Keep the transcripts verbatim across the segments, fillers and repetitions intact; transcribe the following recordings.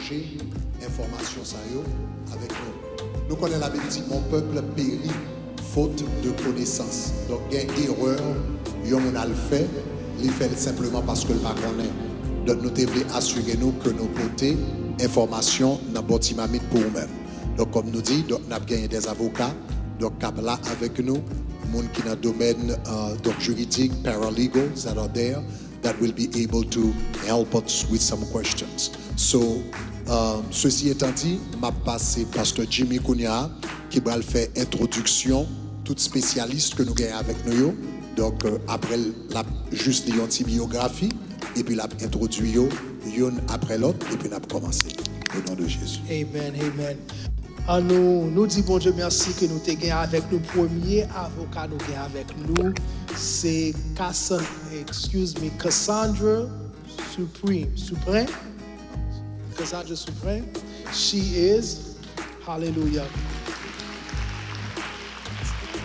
Enfòmasyon sa yo avèk nou. Nou konnen Labib di, mon peuple périt faute de connaissance. Donk, gen erè yon moun al fè, li fè l senpleman paske l pa konnen. Donk, nou te vle asire nou ke nou pote enfòmasyon nan bon ti mamit pou ou menm. Donk, kòm nou di, donk, n ap genyen des avocats, donk, k ap la avèk nou, moun ki nan domèn, euh, donk, jiridik, paralegals that are there, that will be able to help us with some questions. So, um, ceci étant dit, m ap pase Pastè Jimmy kounye a, ki pral fè entwodiksyon tout espesyalis ke nou genyen avèk nou yo. Donk, euh, apre l, l ap jis li yon ti biyografi, epi l ap entwodui yo youn apre lòt, epi n ap kòmanse. Au nom de Jésus. Amen, amen. An nou, nou di Bondye mèsi ke nou te gen avèk nou premye avoka nou gen avèk nou, se Cassan-, excuse me, Cassandra Supreme, Supreme? Cassandra Supreme. She is, hallelujah.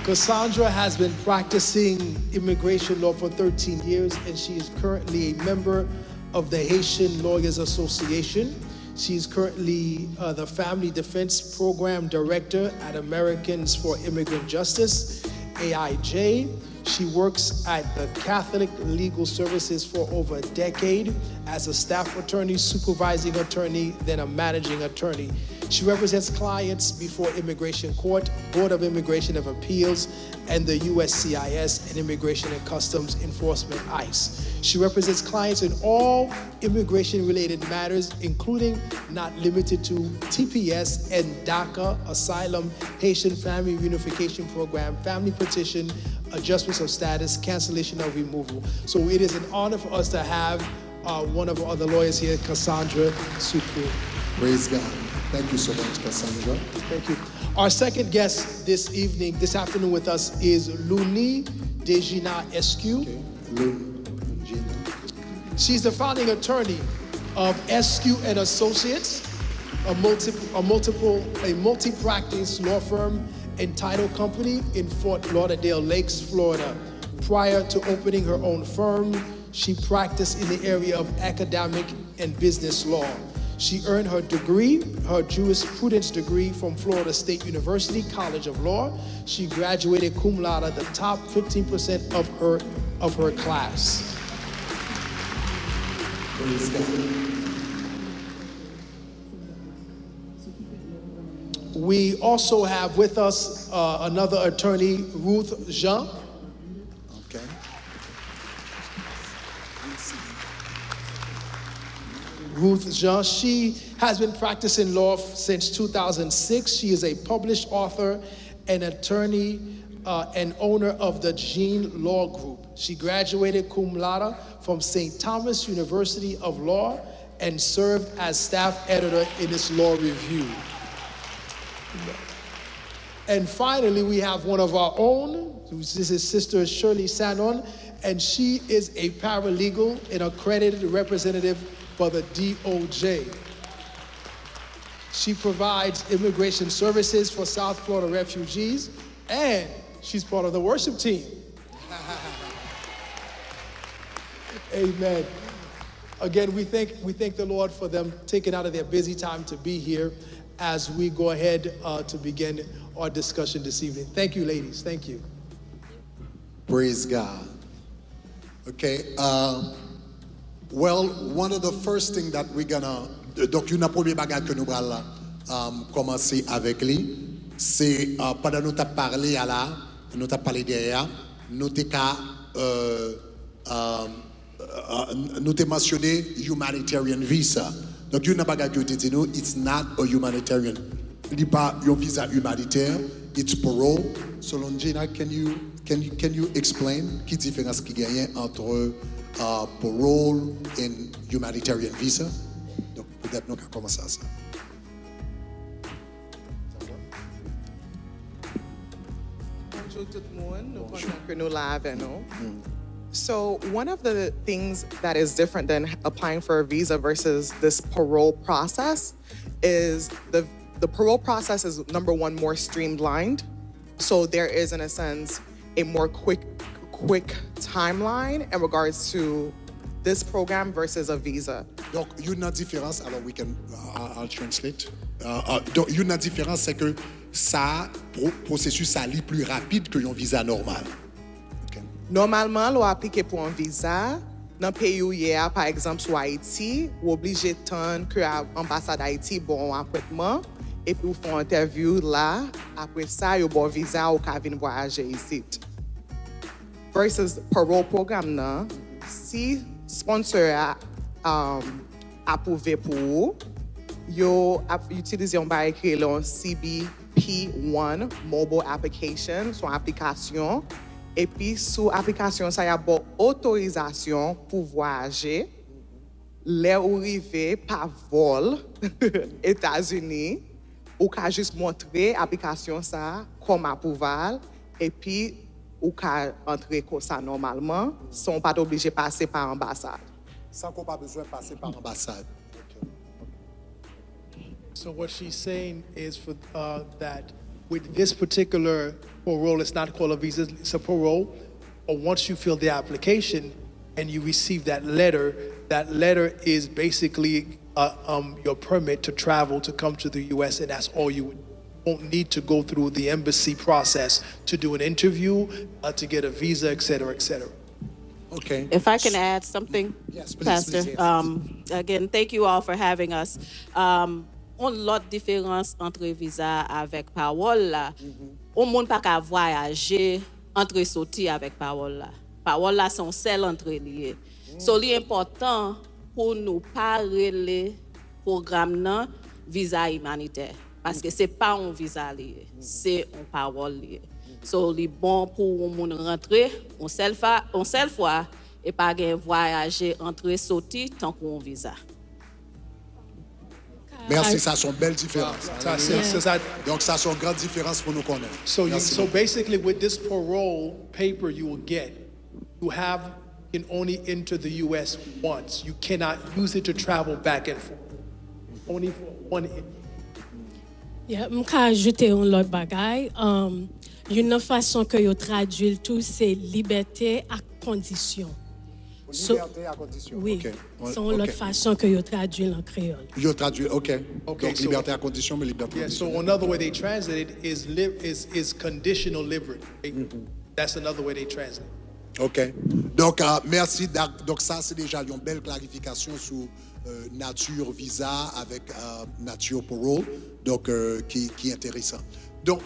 Cassandra has been practicing immigration law for thirteen years, and she is currently a member of the Haitian Lawyers Association. She is currently, uh, the Family Defense Program Director at Americans for Immigrant Justice, A I J. She works at the Catholic Legal Services for over a decade as a staff attorney, supervising attorney, then a managing attorney. She represents clients before Immigration Court, Board of Immigration of Appeals, and the U S C I S and Immigration and Customs Enforcement, ice. She represents clients in all immigration-related matters, including, not limited to, T P S and DACA, asylum, Haitian Family Reunification Program, family petition, adjustments of status, cancellation of removal. So it is an honor for us to have, uh, one of our other lawyers here, Cassandra Supreme. Praise God. Thank you so much, Cassandra. Thank you. Our second guest this evening, this afternoon with us is Luni Dejina Eskew. Okay. Lun-, Lungina. She's the founding attorney of Eskew and Associates, a multi-, a multiple, a multi-practice law firm and title company in Fort Lauderdale Lakes, Florida. Prior to opening her own firm, she practiced in the area of academic and business law. She earned her degree, her jurisprudence degree, from Florida State University College of Law. She graduated cum laude, the top fifteen percent of her, of her class. Praise God. We also have with us, uh, another attorney, Ruth Jean. Okay. Ruth Jean. She has been practicing law f-, since two thousand six. She is a published author, an attorney, uh, and owner of the Jean Law Group. She graduated cum laude from Saint Thomas University of Law and served as staff editor in its law review. And finally, we have one of our own. This is Sister Shirley Sanon, and she is a paralegal and accredited representative for the D O J. She provides immigration services for South Florida refugees, and she's part of the worship team. Amen. Again, we thank, we thank the Lord for them taking out of their busy time to be here as we go ahead, uh, to begin our discussion this evening. Thank you, ladies. Thank you. Praise God. Okay, uh, well, one of the first thing that we gonna, donk, youn nan premye bagay ke nou pral, um, kòmanse avèk li, se, uh, pandan nou t ap pale a la, nou t ap pale dèyè a, nou te ka, uh, um, uh, nou te mansyone humanitarian visa. Donk, youn nan bagay ke yo te di nou, it's not a humanitarian. Li pa yon viza imanitè, it's parole. So, Longina, can you, can you, can you explain ki diferans ki genyen ant, uh, parole and humanitarian visa? Donk, petèt nou ka kòmanse a sa. Bonjou tout moun, nou kontan ke nou la avè nou. So, one of the things that is different than applying for a visa versus this parole process is the the parole process is, number one, more streamlined. So there is, in a sense, a more quick quick timeline in regards to this program versus a visa. Donk, youn nan diferans, alors we can, uh, I'll translate. Uh, uh, donk, youn nan diferans, se ke sa, pro, pwosesis sa, li pli rapid ke yon viza nòmal. Ok. Nòmalman, lè w aplike pou yon viza, nan peyi w ye a, pa egzanp, sou Ayiti, w oblije tann ke a, anbasad Ayiti ba w yon apwentman, epi w fè yon entèvyou la, apre sa, yo ba w viza, ou ka vin vwayaje isit. Versus parole program nan, si sponsor a um, apwouve pou ou, yo ap itilize yon bagay ki rele yon C B P one mobile application, se yon aplikasyon. Epi sou aplikasyon sa, y ap ba w otorizasyon pou vwayaje. Lè ou rive pa vòl Etazini, ou ka jis montre aplikasyon sa a kòm apwouval, epi ou ka antre konsa nòmalman, san w pa t oblije pase pa anbasad. San ke w pa bezwen pase pa anbasad. So what she's saying is for uh, that with this particular parole, it's not called a visa, it's a parole. But once you fill the application and you receive that letter, that letter is basically uh, um, your permit to travel to come to the U S, and that's all you would. Won't need to go through the embassy process to do an interview, uh, to get a visa, et cetera, et cetera. Ok. If I can add something, Yes, please, Pastor. Please, yes. Um, again, thank you all for having us. Um, on lòt diferans antre viza avèk pawòl la. On moun pa ka vwayaje antre soti avèk pawòl la. Pawòl la se yon sèl antre li ye. So li enpòtan pou nou pa rele pwogram nan viza imanitè. Paske se pa yon viza li ye. Se yon pawòl li ye. So li bon pou yon moun rantre yon sèl, fa, yon sèl fwa e pa gen vwayaje antre soti tankou yon viza. Mèsi, sa se yon bèl diferans. Sa, se, se sa. Donk sa se yon gran diferans pou nou konnen. So, you, Mèsi so bokou. Basically, with this parole paper you will get, you have can only enter the U S once. You cannot use it to travel back and forth. Only for one entry. Yeah, m ka ajoute yon lòt bagay. Um, youn nan fason ke yo tradui l tou, se libète ak kondisyon. So, Libète ak kondisyon. Wi, Ok. se yon lòt Ok. Fason ke yo tradui l an kreyòl. Yo tradui, ok. Ok, Donk so- libète ak kondisyon, men libète Yeah, so kondisyonèl. Another way they translate it is li- is is conditional liberty. That's another way they translate. Ok. Donk, euh, mèsi. Dak- Donk sa se deja yon bèl klarifikasyon sou euh, nati viza avèk euh, nati parole. Donk, euh, ki, ki enteresan. Donk,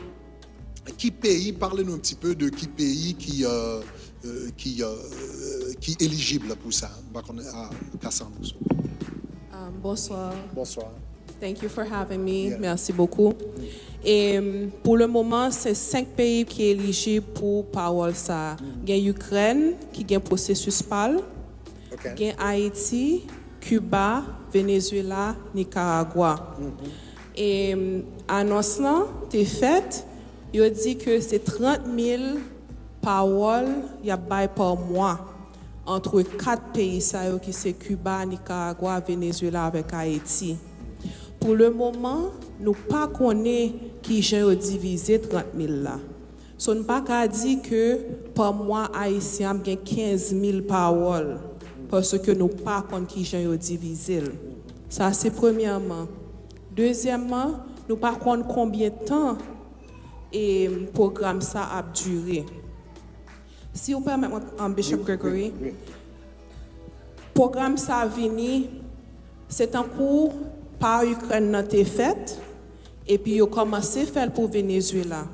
ki peyi, pale nou un petit peu de ki peyi ki, euh, euh, ki, euh, ki elijib pou sa. M pa konnen, ah, Cassandre. Um, bonsoir. Bonsoir. Thank you for having me. Yeah. Merci beaucoup. Et um, pour le moment, c'est cinq pays qui sont éligibles pour parole ça. Il y a l'Ukraine qui a un processus PAL. Ok. Gen Ayiti, Kiba, Venezuela, Nikaragwa. E anons lan te fèt, yo di ke se trant mil pawòl y ap bay pa mwa antre kat peyi sa yo ki se Kiba, Nikaragwa, Venezuela avèk Ayiti. Pou le moman, nou pa konnen kijan yo divize trant mil la. So n pa ka di ke pa mwa ayisyen ap gen kenz mil pawòl, paske nou pa konn kijan yo divize l. Sa se premyèman. Dezyèmman, nou pa konn konbyen tan e pwogram sa ap dire. Si w pèmèt mwen, um, Bishop Gregory, pwogram sa vini, se tankou pa Ikrèn nan te fèt, epi yo kòmanse fè l pou Venezuela.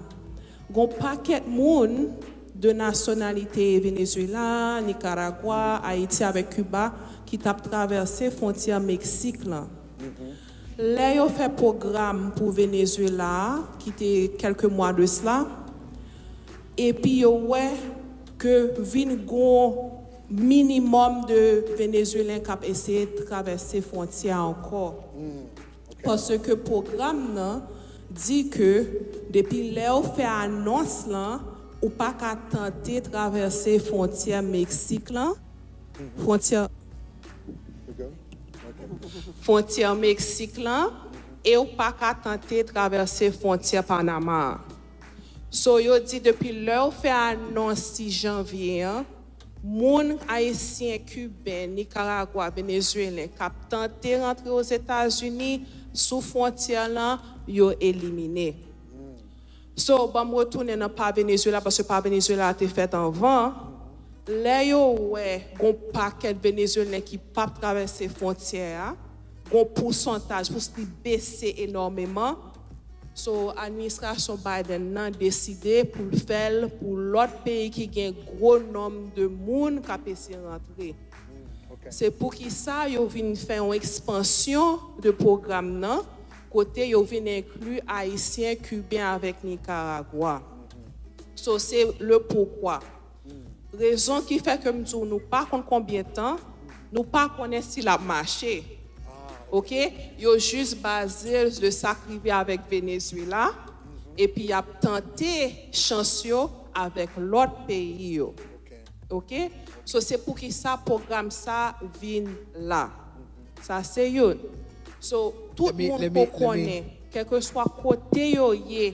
Gon pakèt moun de nasyonalite Venezuela, Nicaragua, Ayiti avèk Kiba ki t ap travèse fwontyè Meksik lan. Lè yo fè pwogram pou Venezuela a, ki te kèlke mwa de sla, epi yo wè ke vin gon minimòm de Venezuelyen k ap eseye travèse fwontyè a ankò. Paske pwogram nan di ke depi lè yo fè anons lan, ou pa ka tante travèse fwontyè Meksik lan, fwontyè, fwontyè Meksik lan, e ou pa ka tante travèse fwontyè Panama an. So, yo di depi lè yo fè anons sis janvye an, moun ayisyen, kiben, nikaragwa, venezwelen k ap tante rantre Ozetazini sou fwontyè lan, yo elimine. So, ban m retounen nan pa Venezwela, paske pa Venezwela a te fèt anvan. Lè yo wè gon pakèt Venezwelen ki p ap travèse fwontyè a, gon pousantaj, pous li bese enòmeman. So, administrasyon Biden nan deside pou l fè l pou lòt peyi ki gen gwo nonm de moun k ap eseye rantre. Se poukisa yo vin fè yon ekspansyon de pwogram nan, kote yo vin enkli Ayisyen, Kiben avèk Nikaragwa. So, se le poukwa. Rezon ki fè ke m di w nou pa konn konbyen tan, nou pa konnen si l ap mache. Oke? Yo jis baze de sa k rive avèk Venezwela, epi y ap tante chans yo avèk lòt peyi yo. Oke? So, se poukisa pwogram sa vin la. Sa se youn. So, tout moun pou konnen, kèlkeswa kote yo ye,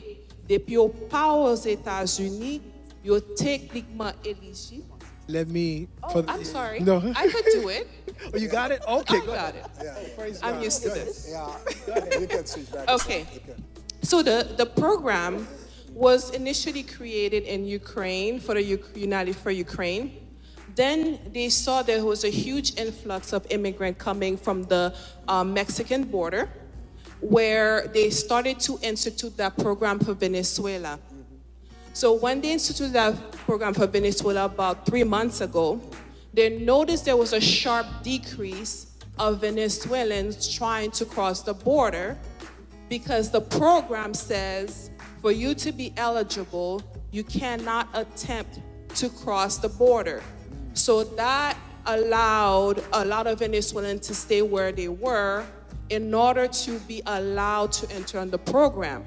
depi yo pa Ozetazini, yo teknikman elijib. Let me. Oh, I'm sorry. No. I could do it. Oh, you got it? Okay, I got it. Praise I'm God. Used to this. Yeah, you can switch back. Okay. So the, the program was initially created in Ukraine for the U- United for Ukraine. Then they saw there was a huge influx of immigrants coming from the uh, Mexican border, where they started to institute that program for Venezuela. So when they instituted that program for Venezuela about three months ago, they noticed there was a sharp decrease of Venezuelans trying to cross the border because the program says for you to be eligible, you cannot attempt to cross the border. So that allowed a lot of Venezuelans to stay where they were in order to be allowed to enter on the program.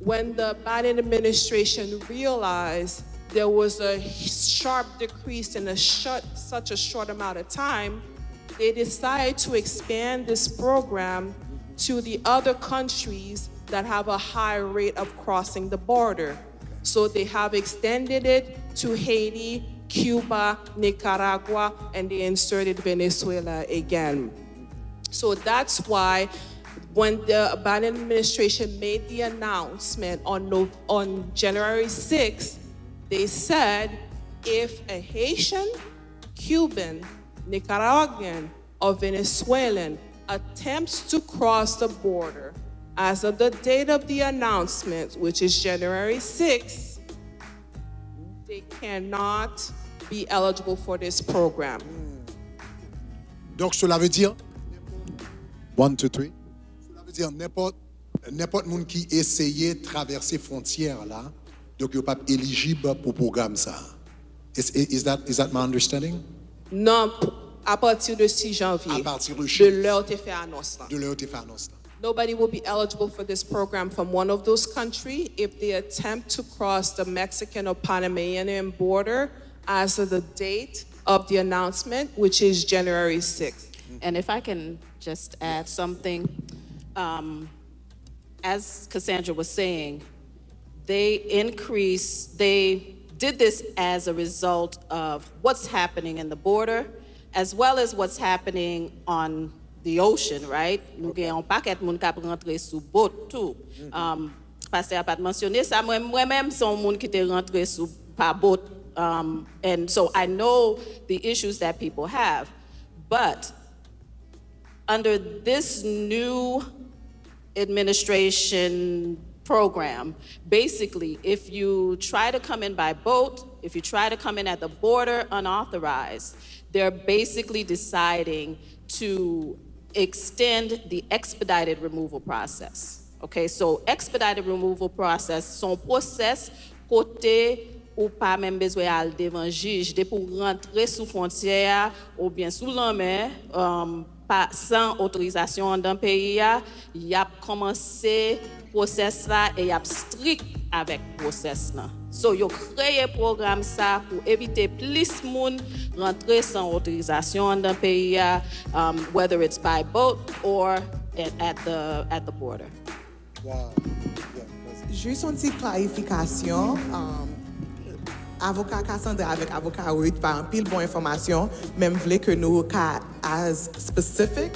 When the Biden administration realized there was a sharp decrease in a short, such a short amount of time, they decided to expand this program to the other countries that have a high rate of crossing the border. So they have extended it to Haiti, Cuba, Nicaragua, and they inserted Venezuela again. So that's why when the Biden administration made the announcement on, no, on January sixth, they said if a Haitian, Cuban, Nicaraguan, or Venezuelan attempts to cross the border as of the date of the announcement, which is January sixth, they cannot be eligible for this program. Donc, cela veut dire, one, two, three. Cela veut dire n'importe n'importe moun ki eseye travèse fwontyè la, donk yo p ap elijib pou pwogram sa. Is, is, that, is that my understanding? Non, p- à partir de six janvier, À partir de de six. Lè yo te fè anons lan. De lè yo te fè anons lan. Nobody will be eligible for this program from one of those countries if they attempt to cross the Mexican or Panamanian border as of the date of the announcement, which is January sixth. And if I can just add something, um, as Cassandra was saying, they increase, they did this as a result of what's happening in the border, as well as what's happening on the ocean, right? Nou gen yon pakèt moun k ap rantre sou bot tou. Um, Pastè a pa t mansyone sa, mwen mwen menm se yon moun ki te rantre sou pa bot. Um, and so I know the issues that people have. But under this new administration program, basically, if you try to come in by boat, if you try to come in at the border unauthorized, they're basically deciding to extend the expedited removal process. Okay, so expedited removal process, se yon pwosès kote ou pa menm bezwen al devan jij. Depi w rantre sou fwontyè a oubyen sou lanmè, um, pa, san otorizasyon anndan peyi a, y ap kòmanse pwosès la e y ap strik avèk pwosès lan. So, yo kreye pwogram sa pou evite plis moun rantre san otorizasyon anndan peyi a, um, whether it's by boat or at, at the, at the border. Wow. Jis yon ti klarifikasyon. Um, Avoka Cassandra avèk avoka Ruth bay anpil bon enfòmasyon, men m vle ke nou ka as specific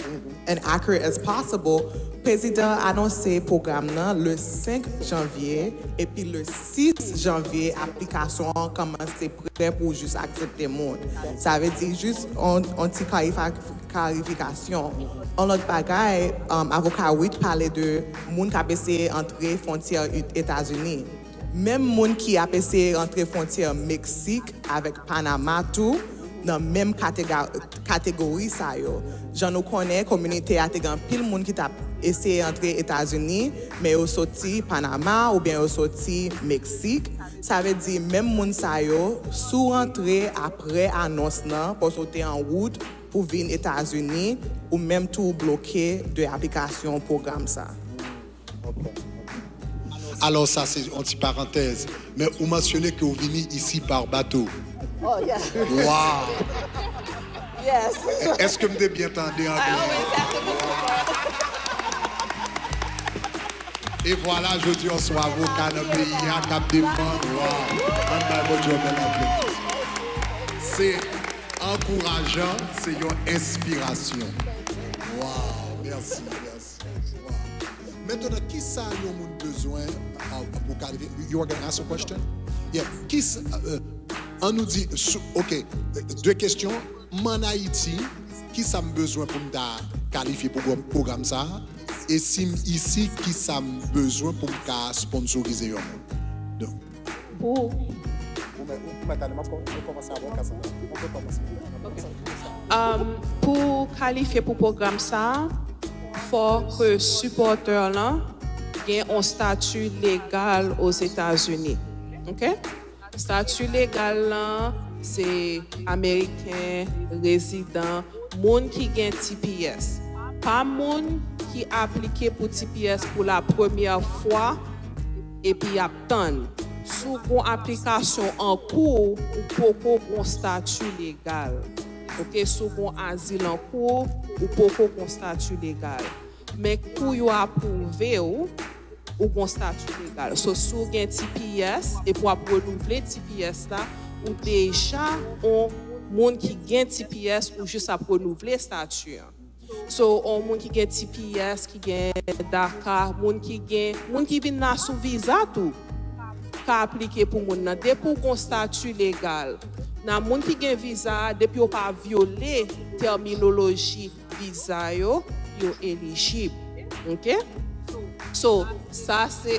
and accurate as possible. Prezidan an anonse pwogram nan le senk janvye, epi le sis janvye, aplikasyon an kòmanse prè pou jis aksepte moun. Sa vle di jis on, on ti klarifa-, klarifikasyon. On lòt bagay, um, avoka Ruth pale de moun k ap eseye antre fwontyè Etazini. Menm moun ki ap eseye rantre fwontyè Meksik avèk Panama tou nan menm katega-, kategori sa yo. Jan nou konnen, kominote a te gen anpil moun ki t ap eseye antre Etazini, men yo soti Panama oubyen yo soti Meksik. Sa vle di, menm moun sa yo, si w rantre apre anons nan, paske w te an wout pou vin Etazini, ou menm tou w bloke de aplikasyon pwogram sa. Ok. Alò, sa se yon ti parantèz. Men ou mansyone ke w vini isi pa bato. Oh, yeah. Wow! Yes. Èske m te byen tande anglè? E vwala, jodi an, se yon avoka nan peyi a k ap defann. Wow! Ann bay Bondye yon bèl aplodisman. Se ankourajan, se yon enspirasyon. Wow! Mèsi, mèsi. Wow. Mentnan, kisa yon moun bezwen uh, pou kalifye? You are gonna ask a question? Yeah. Kisa, uh, uh, an nou di, sou, ok, de kesyon, m ann Ayiti, kisa m bezwen pou m ta kalifye pou pwogram sa a? E si m isi, kisa m bezwen pou m ka sponsorize yon moun? Donk, Pou ou mèt, ou mèt ale, m ap kò- nou kòmanse avè w, Cassandra. On peut commencer. Um, pou kalifye pou pwogram sa a, fò ke sipòtè lan gen yon stati legal Ozetazini. Ok? Stati legal lan se ameriken, rezidan, moun ki gen T P S. Pa moun ki aplike pou T P S pou la premyè fwa epi y ap tann. Si w gon aplikasyon an kou, ou poko gon stati legal. Ok, si w gon azil an kou, ou poko gon stati legal. Men kou yo apwouve w, ou gon stati legal. So, si w gen T P S epi w ap renouvle T P S la, ou deja on moun ki gen T P S, ou jis ap renouvle stati an. So, on moun ki gen T P S, ki gen DACA, moun ki gen, moun ki vin la sou viza tou, ka aplike pou moun nan. Depi w gon stati legal, nan moun ki gen viza a, depi yo pa vyole tèminoloji viza yo, yo elijib. Ok? So, sa se.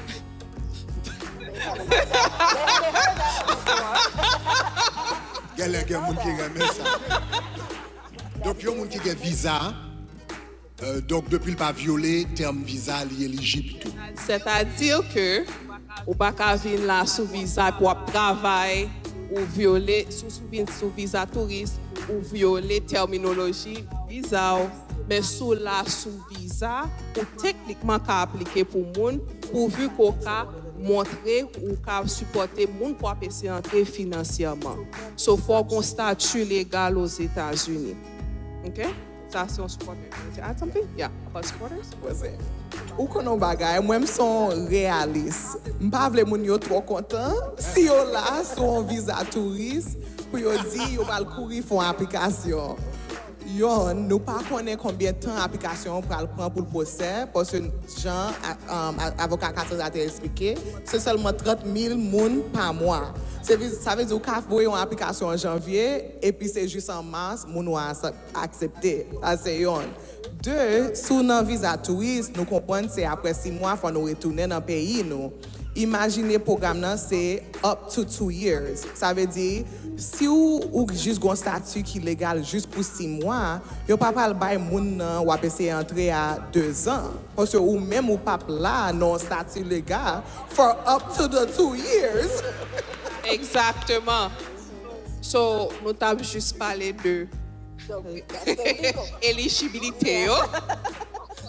Genlè gen moun ki renmen sa. Donk, yon moun ki gen viza, euh, donk, depi l pa vyole tèm viza, li elijib tou. Sètadi ke ou pa ka vin la sou viza pou w ap travay, ou vyole, si w vin sou viza touris, ou vyole tèminoloji viza w. Men si w la sou viza, ou teknikman ka aplike pou moun, pouvi ke w ka montre ou ka sipòte moun pou ap eseye antre finansyèman. So, fò w gon stati legal Ozetazini. Ok? Sa se yon sipòtè. You wanted to add something? Yeah, about supporters? Ou konnen yon bagay, mwen m se yon reyalis. M pa vle moun yo twò kontan si yo la sou yon viza touris pou yo di yo pral kouri fè yon aplikasyon. Yon, nou pa konnen konbyen tan aplikasyon an pral pran pou l pwosè, paske jan a- um, a- avoka Cassandra te eksplike, se sèlman trant mil moun pa mwa. Se vi- sa vle di ou ka voye yon aplikasyon an janvye, epi se jis an mas moun ou a aksepte. Sa se yonn. De, si w nan viza touris, nou konprann se apre sis mwa fò nou retounen nan peyi nou. Imajine pwogram nan se up to two years. Sa vle di, si w, ou jis gon stati ki legal jis pou sis mwa, yo pa pral bay moun nan w ap eseye antre a dezan. Paske ou menm ou p ap la nan yon stati legal for up to the two years. Egzakteman. So, nou t ap jis pale de elijibilite yo.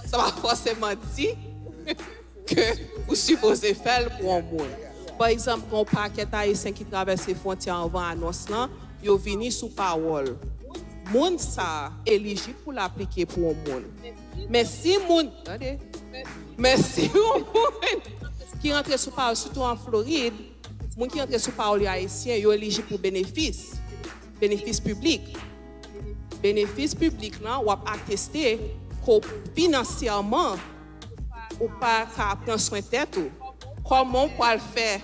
Sa pa fòseman di ke ou sipoze fè l pou yon moun. Pa egzanp, gen yon pakèt Ayisyen ki travèse fwontyè anvan anons lan, yo vini sou pawòl. Moun sa a elijib pou l aplike pou yon moun. Men si moun, tande, men si yon moun ki rantre sou pawòl, sitou an Florid, Moun ki antre sou payroll yo ayisyen, yo elijib pou benefis, benefis piblik. Benefis piblik lan, w ap ateste ke w finansyèman ou pa ka pran swen tèt ou. Kòman w pral fè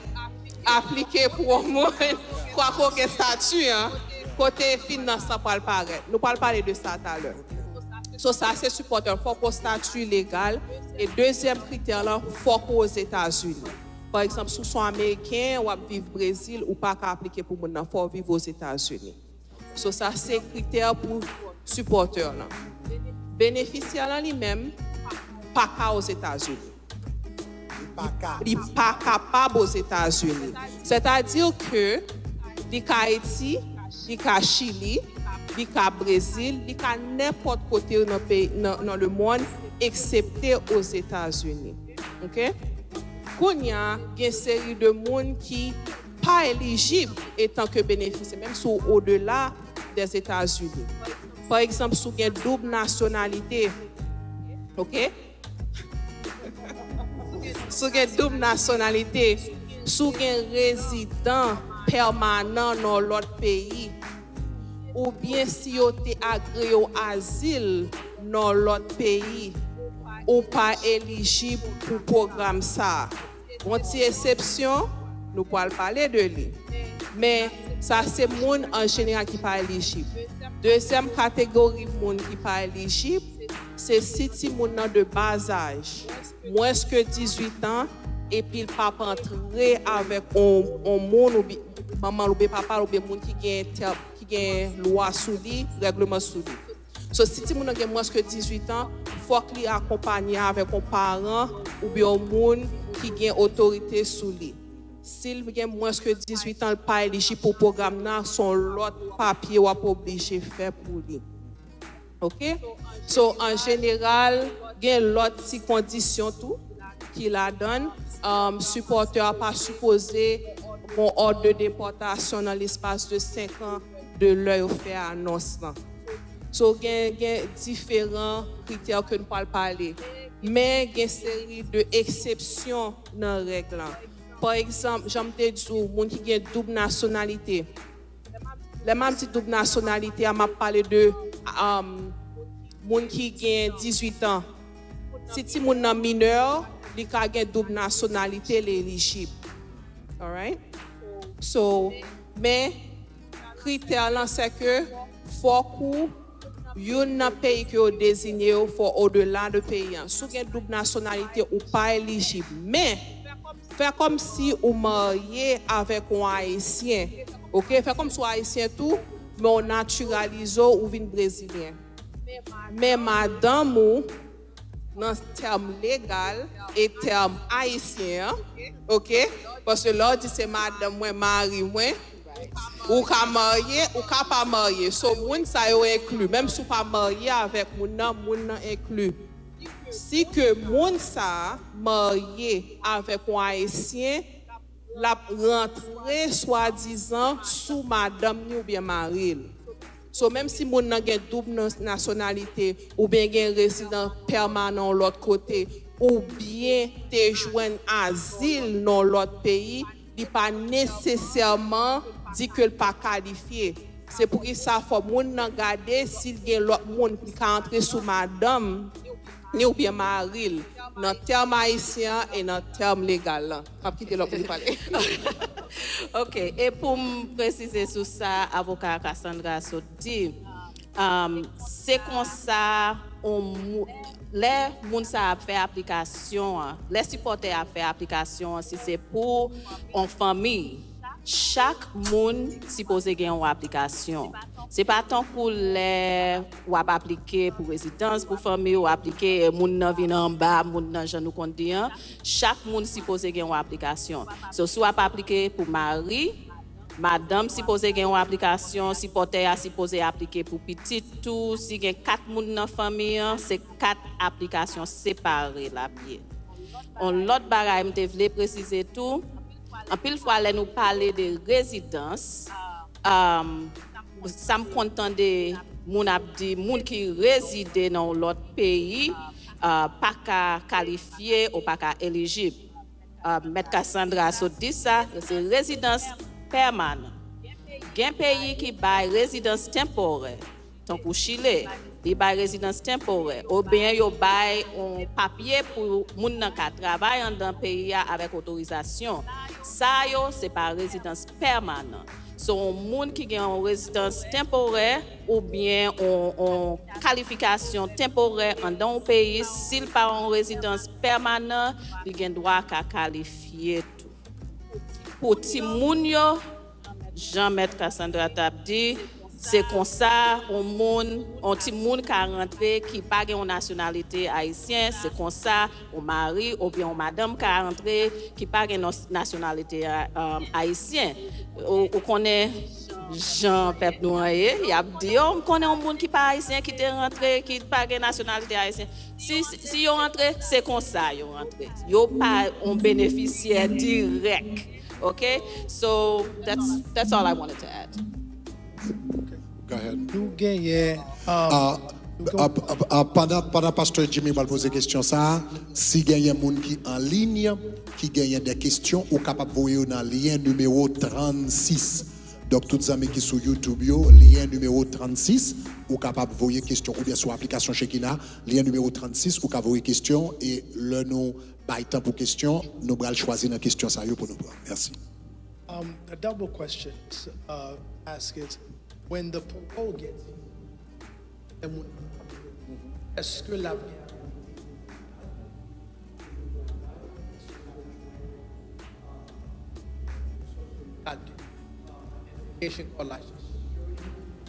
aplike pou yon moun, kwake w gen stati an, kote finans lan pral parèt? Nou pral pale de sa talè. So, sa se sipòtè, fòk w stati legal. E dezyèm kritè lan, fòk w Ozetazini. Pa egzanp, si w se yon Ameriken, w ap viv Brezil, ou pa ka aplike pou moun nan, fò w viv Ozetazini. So, sa se kritè pou sipòtè lan. Benefisyè lan li menm pa ka Ozetazini. Li pa ka. Li pa kapab Ozetazini. Sètadi ke li ka Ayiti, li ka Chili, li ka Brezil, li ka nenpòt kote nan peyi, nan, nan lemonn, eksepte Ozetazini. Oke? Kounye a, gen seri de moun ki pa elijib etan ke benefisyè, menm si w odela dèzetazini. Pa egzanp, si w gen doub nasyonalite, oke? Si w gen doub nasyonalite, si w gen rezidan pèmanan nan yon lòt peyi, oubyen si yo te agreye w azil nan yon lòt peyi, ou pa elijib pou pwogram sa a. Gon ti eksepsyon, nou pral pale de li. Men, sa se moun an jeneral ki pa elijib. Dezyèm kategori moun ki pa elijib, se si timoun nan de bazaj, mwens ke dizuit an, epi l p ap antre avèk on, on moun, oubyen manman l oubyen papa l, oubyen moun ki gen tè-, ki gen lwa sou li, règleman sou li. So, si timoun nan gen mwens ke dizuit an, fòk li akonpanye avèk yon paran oubyen yon moun ki gen otorite sou li. Si l gen mwens ke dizuit an, l pa elijib pou pwogram nan, se yon lòt papye w ap oblije fè pou li. Oke? So, an jeneral, gen lòt ti kondisyon tou ki ladan l. Um, sipòtè a pa sipoze gon òd de depòtasyon nan lespas de senk an de lè yo fè anons lan. So, gen, gen diferan kritè ke nou pral pale. Men gen seri de eksepsyon nan règ lan. Pa egzanp, jan m te di w, moun ki gen doub nasyonalite. Lè m ap di doub nasyonalite a, m ap pale de um, moun ki gen dizuit an. Si timoun nan minè, li ka gen doub nasyonalite, li elijib. Alright? So, men kritè lan se ke fòk ou youn nan peyi ke yo deziye yo, fò odela de peyi an. Si w gen doub nasyonalite, ou pa elijib. Men, fè kòmsi ou marye avèk yon Ayisyen. Oke? Fè kòmsi w Ayisyen tou, men w natiralize w, ou vin Brezilyen. Men madanm ou, nan tèm legal e tèm ayisyen an, oke? Paske lè w di se madanm mwen, mari mwen, ou ka marye, ou ka pa marye. So, moun sa yo enkli. Menm si w pa marye avèk moun nan, moun nan enkli. Si ke moun sa a marye avèk yon Ayisyen, l ap rantre swadizan sou madanm ni oubyen mari l. So, menm si moun nan gen doub nan- nasyonalite oubyen gen rezidan pèmanan yon lòt kote, oubyen te jwenn azil nan yon lòt peyi, li pa nesesèman di ke l pa kalifye. Se poukisa fò moun nan gade si l gen lòt moun ki ka antre sou madanm ni oubyen mari l nan tèm ayisyen an e nan tèm legal lan. M ap kite lòt moun pale. Ok, e pou m presize sou sa avoka Cassandra sot di, um, se konsa on mou- lè moun sa ap fè aplikasyon an, lè sipòtè ap fè aplikasyon an, si se pou on fanmi, chak moun sipoze gen yon aplikasyon. Se pa tankou lè w ap aplike pou rezidans, pou fanmi, w aplike, e moun nan vin anba, moun nan jan nou konn di an, chak moun sipoze gen yon aplikasyon. So, si w ap aplike pou mari, madanm sipoze gen yon aplikasyon, sipòtè a sipoze aplike pou pitit tou, si gen kat moun nan fanmi an, se kat aplikasyon separe l ap ye. On lòt bagay m te vle presize tou, anpil fwa lè nou pale de rezidans, um, sa m konn tande moun ap di, moun ki rezide nan yon lòt peyi uh, pa ka kalifye ou pa ka elijib. uh, Mèt Cassandra sot di sa, se rezidans pèmanan. Gen peyi ki bay rezidans tenporè, tankou Chile, li bay rezidans tenporè, oubyen yo bay yon papye pou moun nan ka travay anndan peyi a avèk otorizasyon. Sa yo, se pa rezidans pèmanan. So, yon moun ki gen yon rezidans tenporè oubyen yon, yon kalifikasyon tenporè anndan yon peyi, si l pa yon rezidans pèmanan, li gen dwa ka kalifye tou. Pou timoun yo, jan Mèt Cassandra t ap di, se konsa yon moun, yon timoun ka rantre ki pa gen yon nasyonalite ayisyen, se konsa yon mari oubyen yon madanm ka rantre ki pa gen nos-, nasyonalite a-, um, ayisyen. Ou, ou konnen jan pèp nou an ye, y ap di, "Oh, m konnen yon moun ki pa ayisyen ki te rantre, ki pa gen nasyonalite ayisyen." Si, si, si yo rantre, se konsa yo rantre. Yo pa yon benefisyè dirèk. Ok? So, that's, that's all I wanted to add. Go ahead. Nou genyen. Ah, nou gen- ah, ah, ah, pandan, pandan Pastè Jimmy pral poze kesyon sa a, si genyen moun ki an liy, ki genyen de kesyon, ou kapab voye yo nan lyen nimewo trannsis. Donk, tout zanmi ki sou YouTube yo, lyen nimewo trannsis, ou kapab voye kesyon, oubyen sou aplikasyon Shekinah, lyen nimewo trannsis, ou ka voye kesyon, e lè nou bay tan pou kesyon, nou pral chwazi nan kesyon sa yo pou nou pran. Mèsi. Um, a double question uh, ask is when the parole gets, lè moun, èske l ap gen education or license?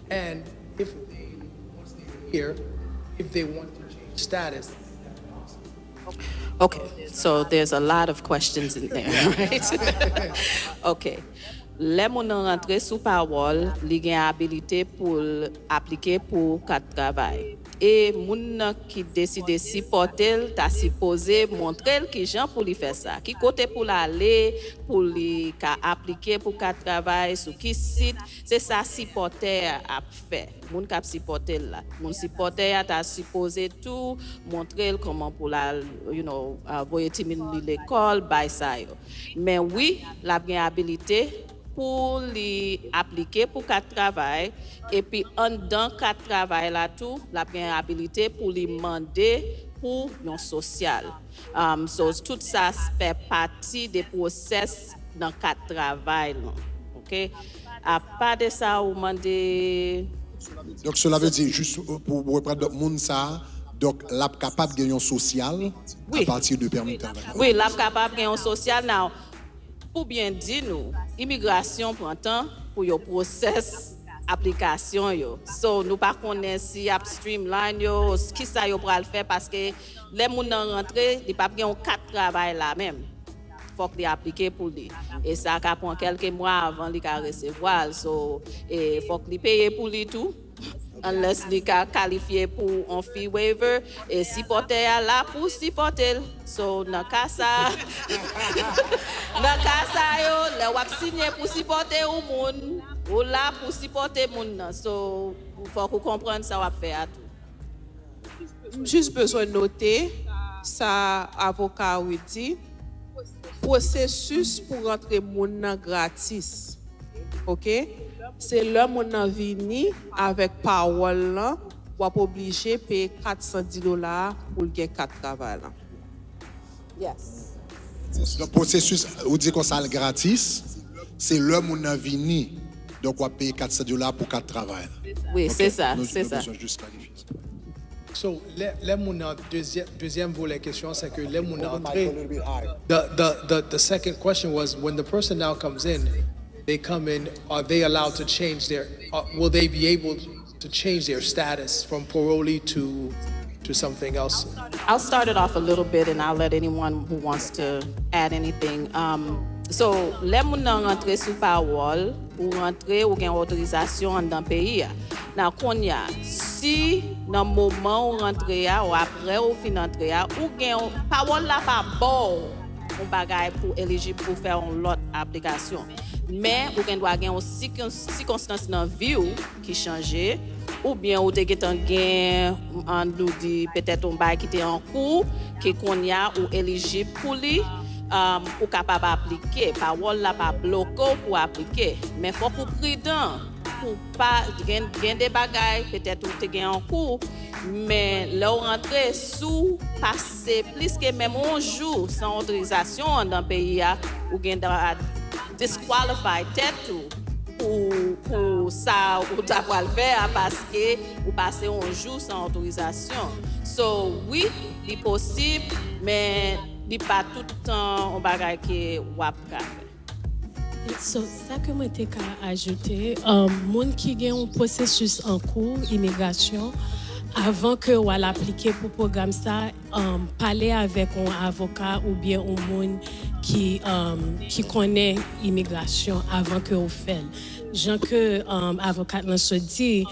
And if they, once they're here, if they want to change status, Okay, so there's a lot of questions in there, right? Ok. Lè moun nan rantre sou pawòl, li gen abilite pou l aplike pou kat travay. E moun nan ki deside sipòte l, ta sipoze montre l kijan pou li fè sa, ki kote pou l ale, pou li ka aplike pou kat travay, sou ki sit, se sa sipòtè a ap fè. Moun k ap sipòte l la. Moun sipòtè a ta sipoze tou montre l kòman pou l al, you know, uh, voye timoun li lekòl, bay sa yo. Men wi, l ap gen abilite pou li aplike pou kat travay, epi anndan kat travay la tou, l ap gen abilite pou li mande pou yon sosyal. Um, so, tout sa fè pati de pwosès nan kat travay lan. Ok? Apa de sa ou mande. Donk, cela veut dire, jis pou reprann donk moun sa a, donk, l ap kapab gen yon sosyal a pati de pèmi travay. Wi, l ap kapab gen yon sosyal. Now, pou byen di nou, imigrasyon pran tan pou yo pwosès aplikasyon yo. So, nou pa konnen si y ap streamline yo, kisa yo pral fè, paske lè moun nan rantre, li p ap gen yon kat travay la menm. Fòk li aplike pou li. E sa ka pran kèlke mwa avan li ka resevwa l. So, e fòk li peye pou li tou. Unless li ka kalifye pou on fee waiver. E sipòtè a la pou sipòte l. So, nan ka sa, nan ka sa yo, lè w ap siyen pou sipòte yon moun, ou la pou sipòte moun nan. So, fòk ou konprann sa w ap fè a tou. M jis bezwen note sa avoka Rudy, pwosesis pou rantre moun nan gratis. Ok? Se lè moun nan vini avèk pawòl lan, w ap oblije peye kat san dis dola pou l gen kat travay lan. Yes. Donk, pwosesis, ou di konsa l gratis, se lè moun nan vini. Donk, w ap peye kat san dola pou kat travay la. Wi, se sa, se sa. So, lè, lè moun nan, dezyèm, dezyèm volè kesyon, se ke lè moun nan antre, the, the, the, the second question was, when the person now comes in, they come in, are they allowed to change their, uh, will they be able to change their status from parolee to, to something else? I'll start it off a little bit and I'll let anyone who wants to add anything. Um, so, lè moun nan rantre sou pawòl, ou rantre, ou gen otorizasyon anndan peyi a. Nan kounye a, si nan moman ou rantre a, ou apre ou fin antre a, ou gen yon, pawòl la pa ba w yon bagay pou elijib pou fè yon lòt aplikasyon. Men, ou gen dwa gen yon sikon-, sikonstans nan vi w ki chanje, oubyen ou te gentan gen, an nou di, petèt yon bagay ki te an kou, ke kounye a ou elijib pou li, um, ou kapab aplike. Pawòl la pa bloke w pou aplike. Men fòk ou pridan pou pa gen, gen de bagay, petèt ou te gen an kou, men lè w rantre, si w pase plis ke menm yon jou san otorizasyon anndan peyi a, ou gen dwa disqualify tèt ou pou, pou sa ou ta pral fè a, paske ou pase yon jou san otorizasyon. So, wi, li posib, men li pa tout tan yon bagay ke w ap ka fè. So, sa ke mwen te ka ajoute, um, moun ki gen yon pwosesis an kou imigrasyon, avan ke w al aplike pou pwogram sa, um, pale avèk yon avoka oubyen yon moun ki, um, ki konnen imigrasyon avan ke w fè l. Jan ke, um, avokat lan sot di,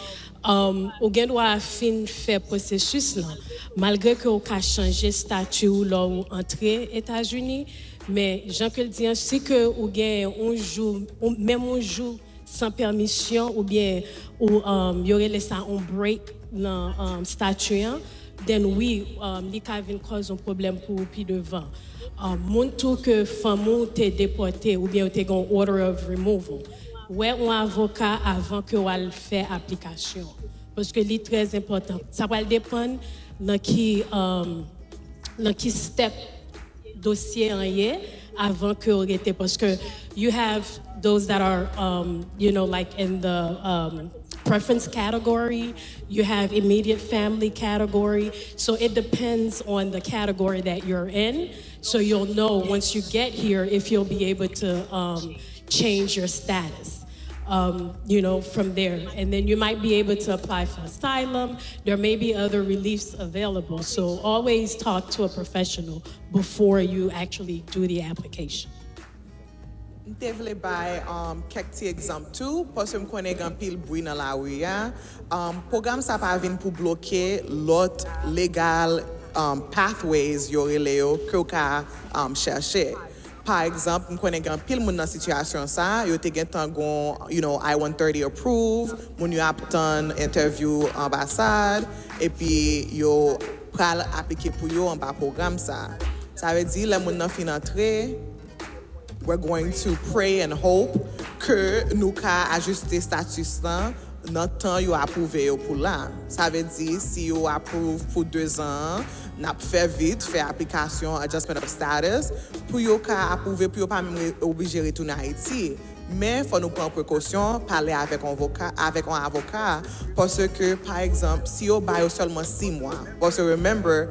um, ou gen dwa fin fè pwosesis lan, malgre ke w ka chanje stati w lè w antre Etazini, men jan ke l di an, si ke ou gen yon jou, ou, menm yon jou san pèmisyon oubyen ou, um, yo rele sa yon break nan, um, stati an, then wi, um, li ka vin kòz yon pwoblèm pou ou pi devan. Um, moun tou ke fanmi w te depòte oubyen yo te gen yon order of removal, wè yon avoka avan ke w al fè aplikasyon. Paske li trè enpòtan. Sa pral depann nan ki, um, nan ki step dosye an ye avan ke w rete. Paske you have those that are, um, you know, like in the, um, preference category, you have immediate family category. So it depends on the category that you're in. So you'll know once you get here if you'll be able to, um, change your status, um, you know, from there. And then you might be able to apply for asylum. There may be other reliefs available. So always talk to a professional before you actually do the application. M te vle bay, um, kèk ti egzanp tou, paske m konnen gen anpil bri nan lari a. Um, pwogram sa pa vin pou bloke lòt legal, um, pathways, yo rele yo, ke w ka, um, chèche. Pa egzanp, m konnen gen anpil moun nan sitiyasyon sa, yo te gentan gon, you know, I one thirty approve, moun yo ap tann entèvyou anbasad, epi yo pral aplike pou yo anba pwogram sa. Sa vle di, lè moun nan fin antre, we're going to pray and hope ke nou ka ajiste status lan nan tan yo apwouve yo pou la. Sa vle di, si yo apwouve pou dezan an, n ap fè vit, fè aplikasyon adjustment of status, pou yo ka apwouve, pou yo pa menm re- oblije retounen Ayiti. Men, fò nou pran prekosyon, pale avèk yon avoka, avèk yon avoka, paske, pa egzanp, si yo ba yo sèlman sis mwa, paske, remember,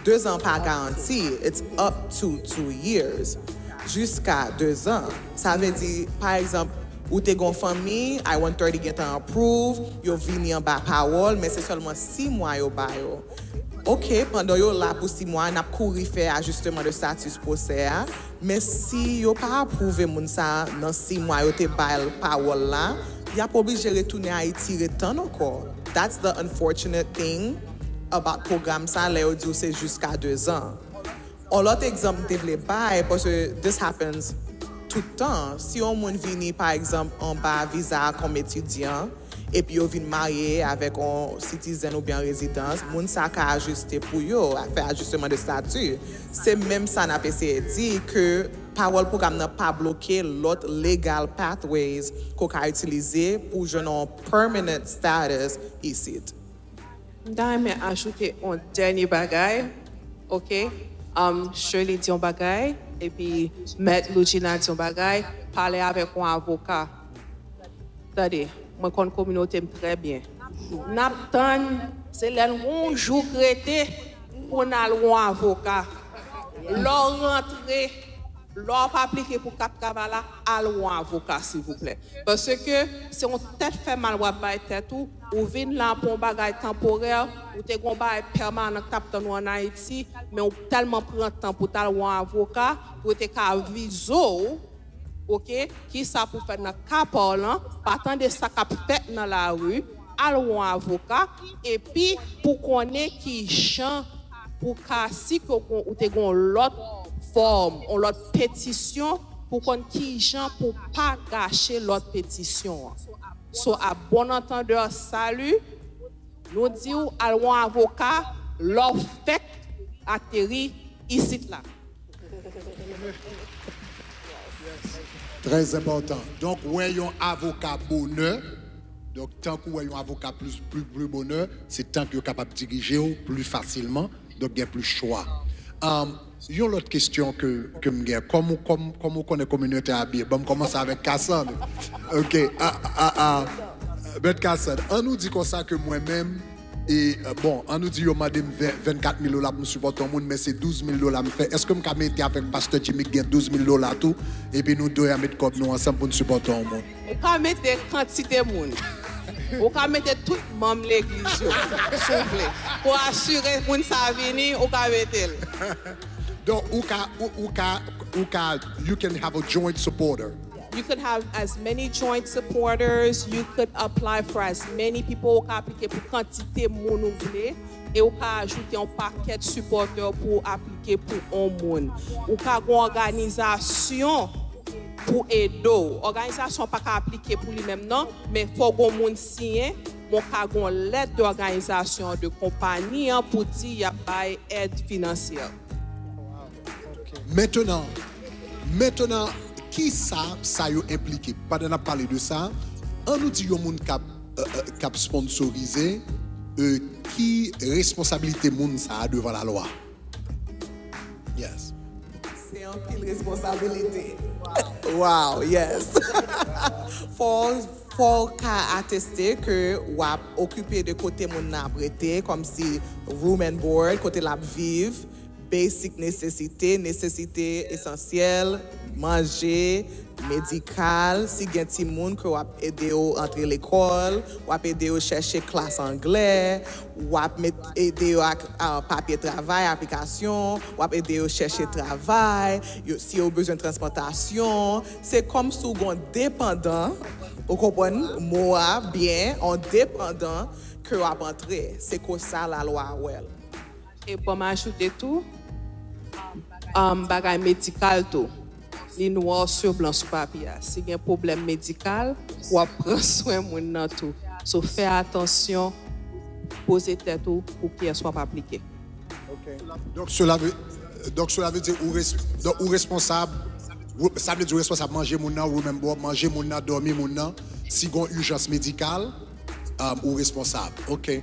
dezan pa garanti, it's up to two years. Jiska dezan. Sa vle di, pa egzanp, ou te gon fanmi, I one thirty gentan approve, yo vini anba pawòl, men se sèlman sis mwa yo ba yo. Oke, pandan yo la pou sis mwa, n ap kouri fè ajisteman de status pwosè a, men si yo pa apwouve moun sa a nan sis mwa yo te ba l pawòl la, y ap oblije retounen Ayiti ret tann ankò. That's the unfortunate thing about pwogram sa, lè yo di w se jiska dezan. On lòt egzanp m te vle bay, paske this happens tout tan. Si yon moun vini, pa egzanp, anba viza kòm etidyan, epi yo vin marye avèk yon citizen oubyen rezidans, moun sa ka ajiste pou yo, fè ajisteman de stati. Se menm sa n ap eseye di, ke pawòl pwogram nan pa bloke lòt legal pathways ke w ka itilize pou w jwenn yon permanent status isit. M ta renmen ajoute yon dènye bagay, oke? Um, Shirley di yon bagay, epi Mèt Lougina di yon bagay, pale avèk yon avoka. Tande, mwen konn kominote m trè byen. N ap tann, se lè n gon jou k rete pou n al wè yon avoka. Lè w rantre, lè w ap aplike pou kat travay la, al wè yon avoka, silvouplè. Paske se yon tèt fè mal w ap bay tèt ou, ou vin la pou yon bagay tanporè, ou te gon bagay pèmanan k t ap tann ou ann Ayiti, men ou tèlman pran tan pou t al wè yon avoka, pou yo te ka avize w, oke, kisa pou fè nan ka pa w lan, pa tande sa k ap fèt nan lari, al wè yon avoka, epi pou konnen kijan pou ka, si ke w gon- ou te gon lòt fòm, yon lòt petisyon, pou konn kijan pou pa gache lòt petisyon an. So, à bon entendeur, salut, nou di w al wè yon avoka lè w fèk ateri isit la. Trè enpòtan. Donk, wè yon avoka bonè. Donk, tank ou wè yon avoka plis, pli, pli bonè, se tank yo kapab dirije w pli fasilman. Donk, gen plis chwa. Um, yon lòt kesyon ke, ke m gen, kòm ou, kòm, kòm ou konnen kominote a byen, ban m kòmanse avèk Cassandre. Ok, a, a, a, Mèt Cassandre, an nou di konsa ke mwen menm, e, euh, bon, an nou di yo mande m ven, vennkat mil dola pou m sipòte yon moun, men se douz mil dola m fè. Èske m ka mete avèk pastè Jimmy ki gen douz mil dola tou, epi nou de a met kòb nou ansanm pou n sipòte yon moun? Ou ka mete kantite moun. Ou ka mete tout manm legliz yo, si w vle. Pou asire moun sa vini, ou ka mete l. Donk, ou ka, ou, ou ka, ou ka, you can have a joint supporter. You could have as many joint supporters, you could apply for as many people, ou ka aplike pou kantite moun ou vle, e ou ka ajoute yon pakèt sipòtè pou aplike pou yon moun. Ou ka gen òganizasyon pou ede w. Òganizasyon pa ka aplike pou li menm non, men fò gen moun siyen, men w ka gen lèt dòganizasyon de konpayi an pou di y ap bay èd finansyè. Mentenan, mentenan, ki sa, sa yo enplike? Pandan n ap pale de sa, an nou di yon moun k ap, euh, euh, k ap sponsorize, euh, ki responsablite moun sa a devan lalwa? Yes. Se anpil responsabilite. Wow, yes. Fò, fò w ka ateste ke w ap okipe de kote moun nan ap rete, kòmsi room and board, kote l ap viv, basic nesesite, nesesite esansyèl, manje, medikal, si gen timoun ke w ap ede yo antre lekòl, w ap ede yo chèche klas anglè, w ap met, ede yo ak, ah, papye travay, aplikasyon, w ap ede yo chèche travay, yo, si yo bezwen transpòtasyon. Se kòmsi w gon depandan, ou konprann mo a byen, on depandan ke w ap antre. Se konsa lalwa a wè l. E ban m ajoute tou, um, bagay medikal tou. Li noir sur blanc sou papye a. Si gen pwoblèm medikal, w ap pran swen moun nan tou. So, fè atansyon, poze tèt ou pou kiyès w ap aplike. Ok. Donk, cela veut, donk, cela veut dire ou res-, donk, ou responsab, ou, sa vle di ou responsab manje moun nan, ou menm bò, manje moun nan, dòmi moun nan. Si gon ijans medikal, um, ou responsab. Ok.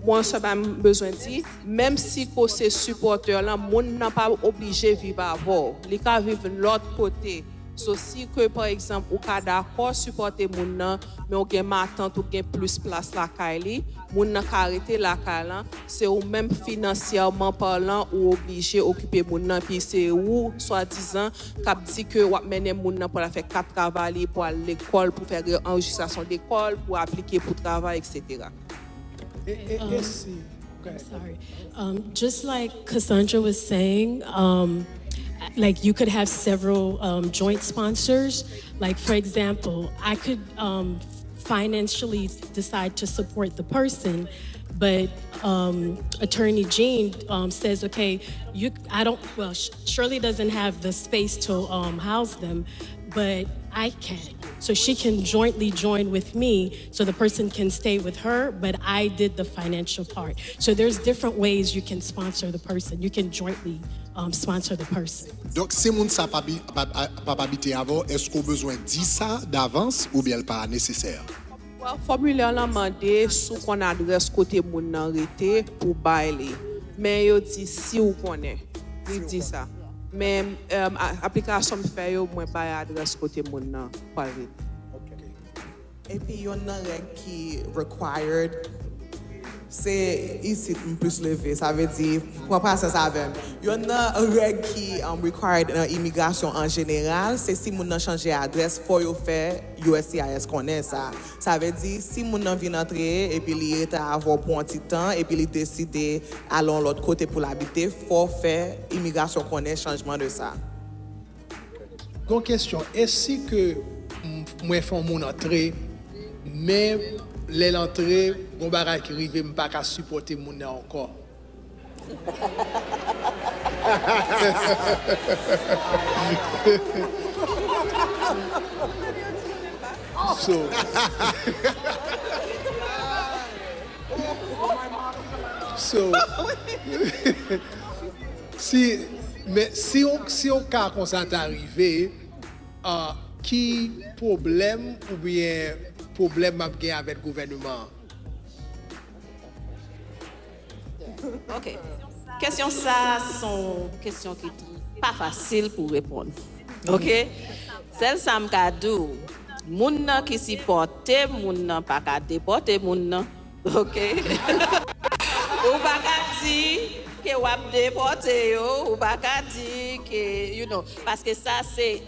Mwen, sa m bezwen di, menm si ke w se sipòtè lan, moun nan pa oblije viv avè w. Li ka viv lòt kote. So, si ke, pa egzanp, ou ka dakò sipòte moun nan, men w gen matant ou gen plis plas lakay li, moun nan ka rete lakay lan, se ou menm finansyèman palan ou oblije okipe moun nan, pi se ou, swadizan, k ap di ke w ap mennen moun nan pou al fè kat travay li, pou al lekòl, pou fè re-, anrejistrasyon lekòl, pou aplike pou travay, etsetera. E, e, e si, go ahead. Sorry. Um, just like Cassandra was saying, um, like, you could have several, um, joint sponsors. Like, for example, I could, um, financially decide to support the person, but, um, Attorney Jean, um, says, okay, you, I don't, well, Sh-, Shirley doesn't have the space to, um, house them, but I can. So she can jointly join with me, so the person can stay with her, but I did the financial part. So there's different ways you can sponsor the person. You can jointly, um, sponsor the person. Donk, si moun sa pa bi-, pa, pa, pa, pa abite avè w, èske w bezwen di sa davans oubyen l pa nesesè? Well, fòmilè lan mande si w konn adrès kote moun nan rete pou bay li. Men yo di si w konnen. Li di sa. Men, um, a-, aplikasyon m fè yo, mwen bay adrès kote moun nan pral rete. Epi yonn nan règ ki required, se isit m plis leve, sa vle di, pran pasyans avè m. Yonn nan règ ki, um, required nan imigrasyon an jeneral, se si moun nan chanje adrès, fò yo fè U S C I S konnen sa. Sa vle di, si moun nan vin antre, epi li rete avè w pou yon ti tan, epi li deside al yon lòt kote pou l abite, fò w fè imigrasyon konnen chanjman de sa. Gon kesyon, e si ke m-, mwen fè yon moun antre, men lè l antre, gon bagay ki rive, m pa ka sipòte moun nan ankò? So, so, si, Men si yon, si yon ka konsa ta rive, ah, ki pwoblèm oubyen pwoblèm m ap gen avèk gouvènman an? Ok. Kesyon sa a se yon kesyon ki pa fasil pou reponn. Ok? Sèl sa m ka di w, moun nan ki sipòte moun nan pa ka depòte moun nan. Ok? Ou pa ka di ke w ap depòte yo, ou pa ka di ke, you know, paske sa se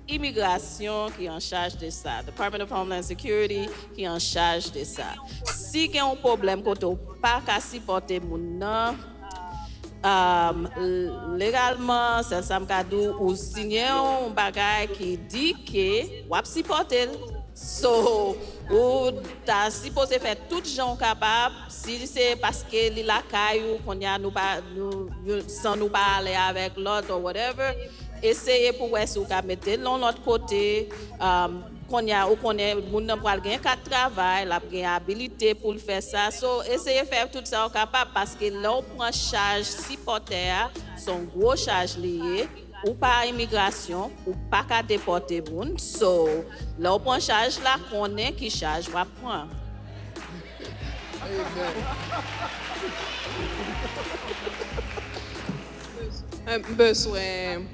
imigrasyon ki an chaj de sa, Department of Homeland Security ki an chaj de sa. Si gen yon pwoblèm kote w pa ka sipòte moun nan, um, legalman, sèl sa m ka di w, ou siyen yon bagay ki di ke w ap sipòte l. So, ou ta sipoze fè tout jan w kapab, si se paske li lakay ou, kounye a nou pa, nou, nou, san nou pa ale avèk lòt or whatever, eseye pou wè si w ka mete l yon lòt kote. Um, kounye a, ou konnen moun nan pral gen kat travay, l ap gen abilite pou l fè sa. So, eseye fè tout sa w kapab, paske lè w pran chaj sipòtè a, se yon gwo chaj li ye. Ou pa imigrasyon, ou pa ka depòte moun. So, lè w pran chaj la, konnen ki chaj w ap pran. M bezwen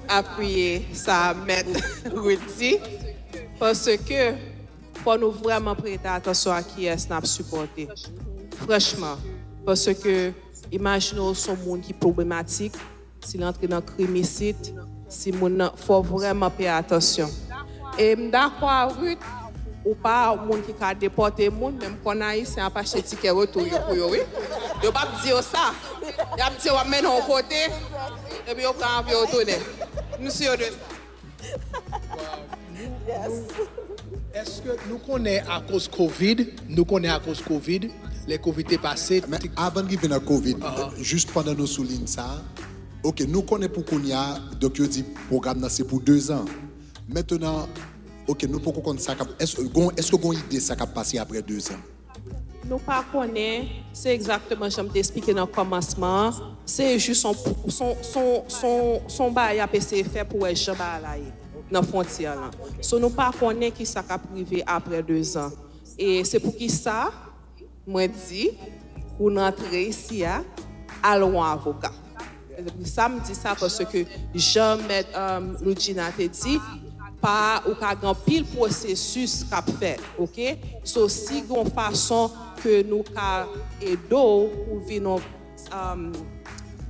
apiye sa Mèt Ruth di, paske fò nou vrèman prete atansyon a kiyès n ap sipòte. Franchman, paske imajine w se yon moun ki pwoblematik, si l antre nan krim isit, si moun nan, fò vrèman peye atansyon. E m dakò a Ruth, ou pa moun ki ka depòte moun, men m konn Ayisyen ap achte tikè retou yo pou yo, wi. Yo p ap di yo sa. Y ap di yo w ap mennen yon kote, epi yo pran avyon yo tounen. M si yo de sa. Èske nou konnen akoz Covid, nou konnen akoz Covid, lè Covid te pase, Men avan n rive nan Covid, jis pandan nou sou liy sa, ok, nou konnen pou kounye a, donk yo di pwogram nan se pou dezan. Mentenan, ok, nou poko konn sa k ap, èske gon, èske gon ide sa k ap pase apre dezan? Nou pa konnen, se egzakteman jan m te esplike nan kòmansman an, se jis yon, yon, yon, yon, yon bagay y ap eseye fè pou wè jan bagay la ye nan fwontyè lan. So nou pa konnen ki sa k ap rive apre dezan. E se poukisa mwen di, pou n antre isi a, al wè yon avoka. Sa m di sa paske jan Mèt Ludgina te di, pa ou ka gen anpil pwosesis k ap fèt, ok? So si gen yon fason ke nou ka ede w pou vin yon,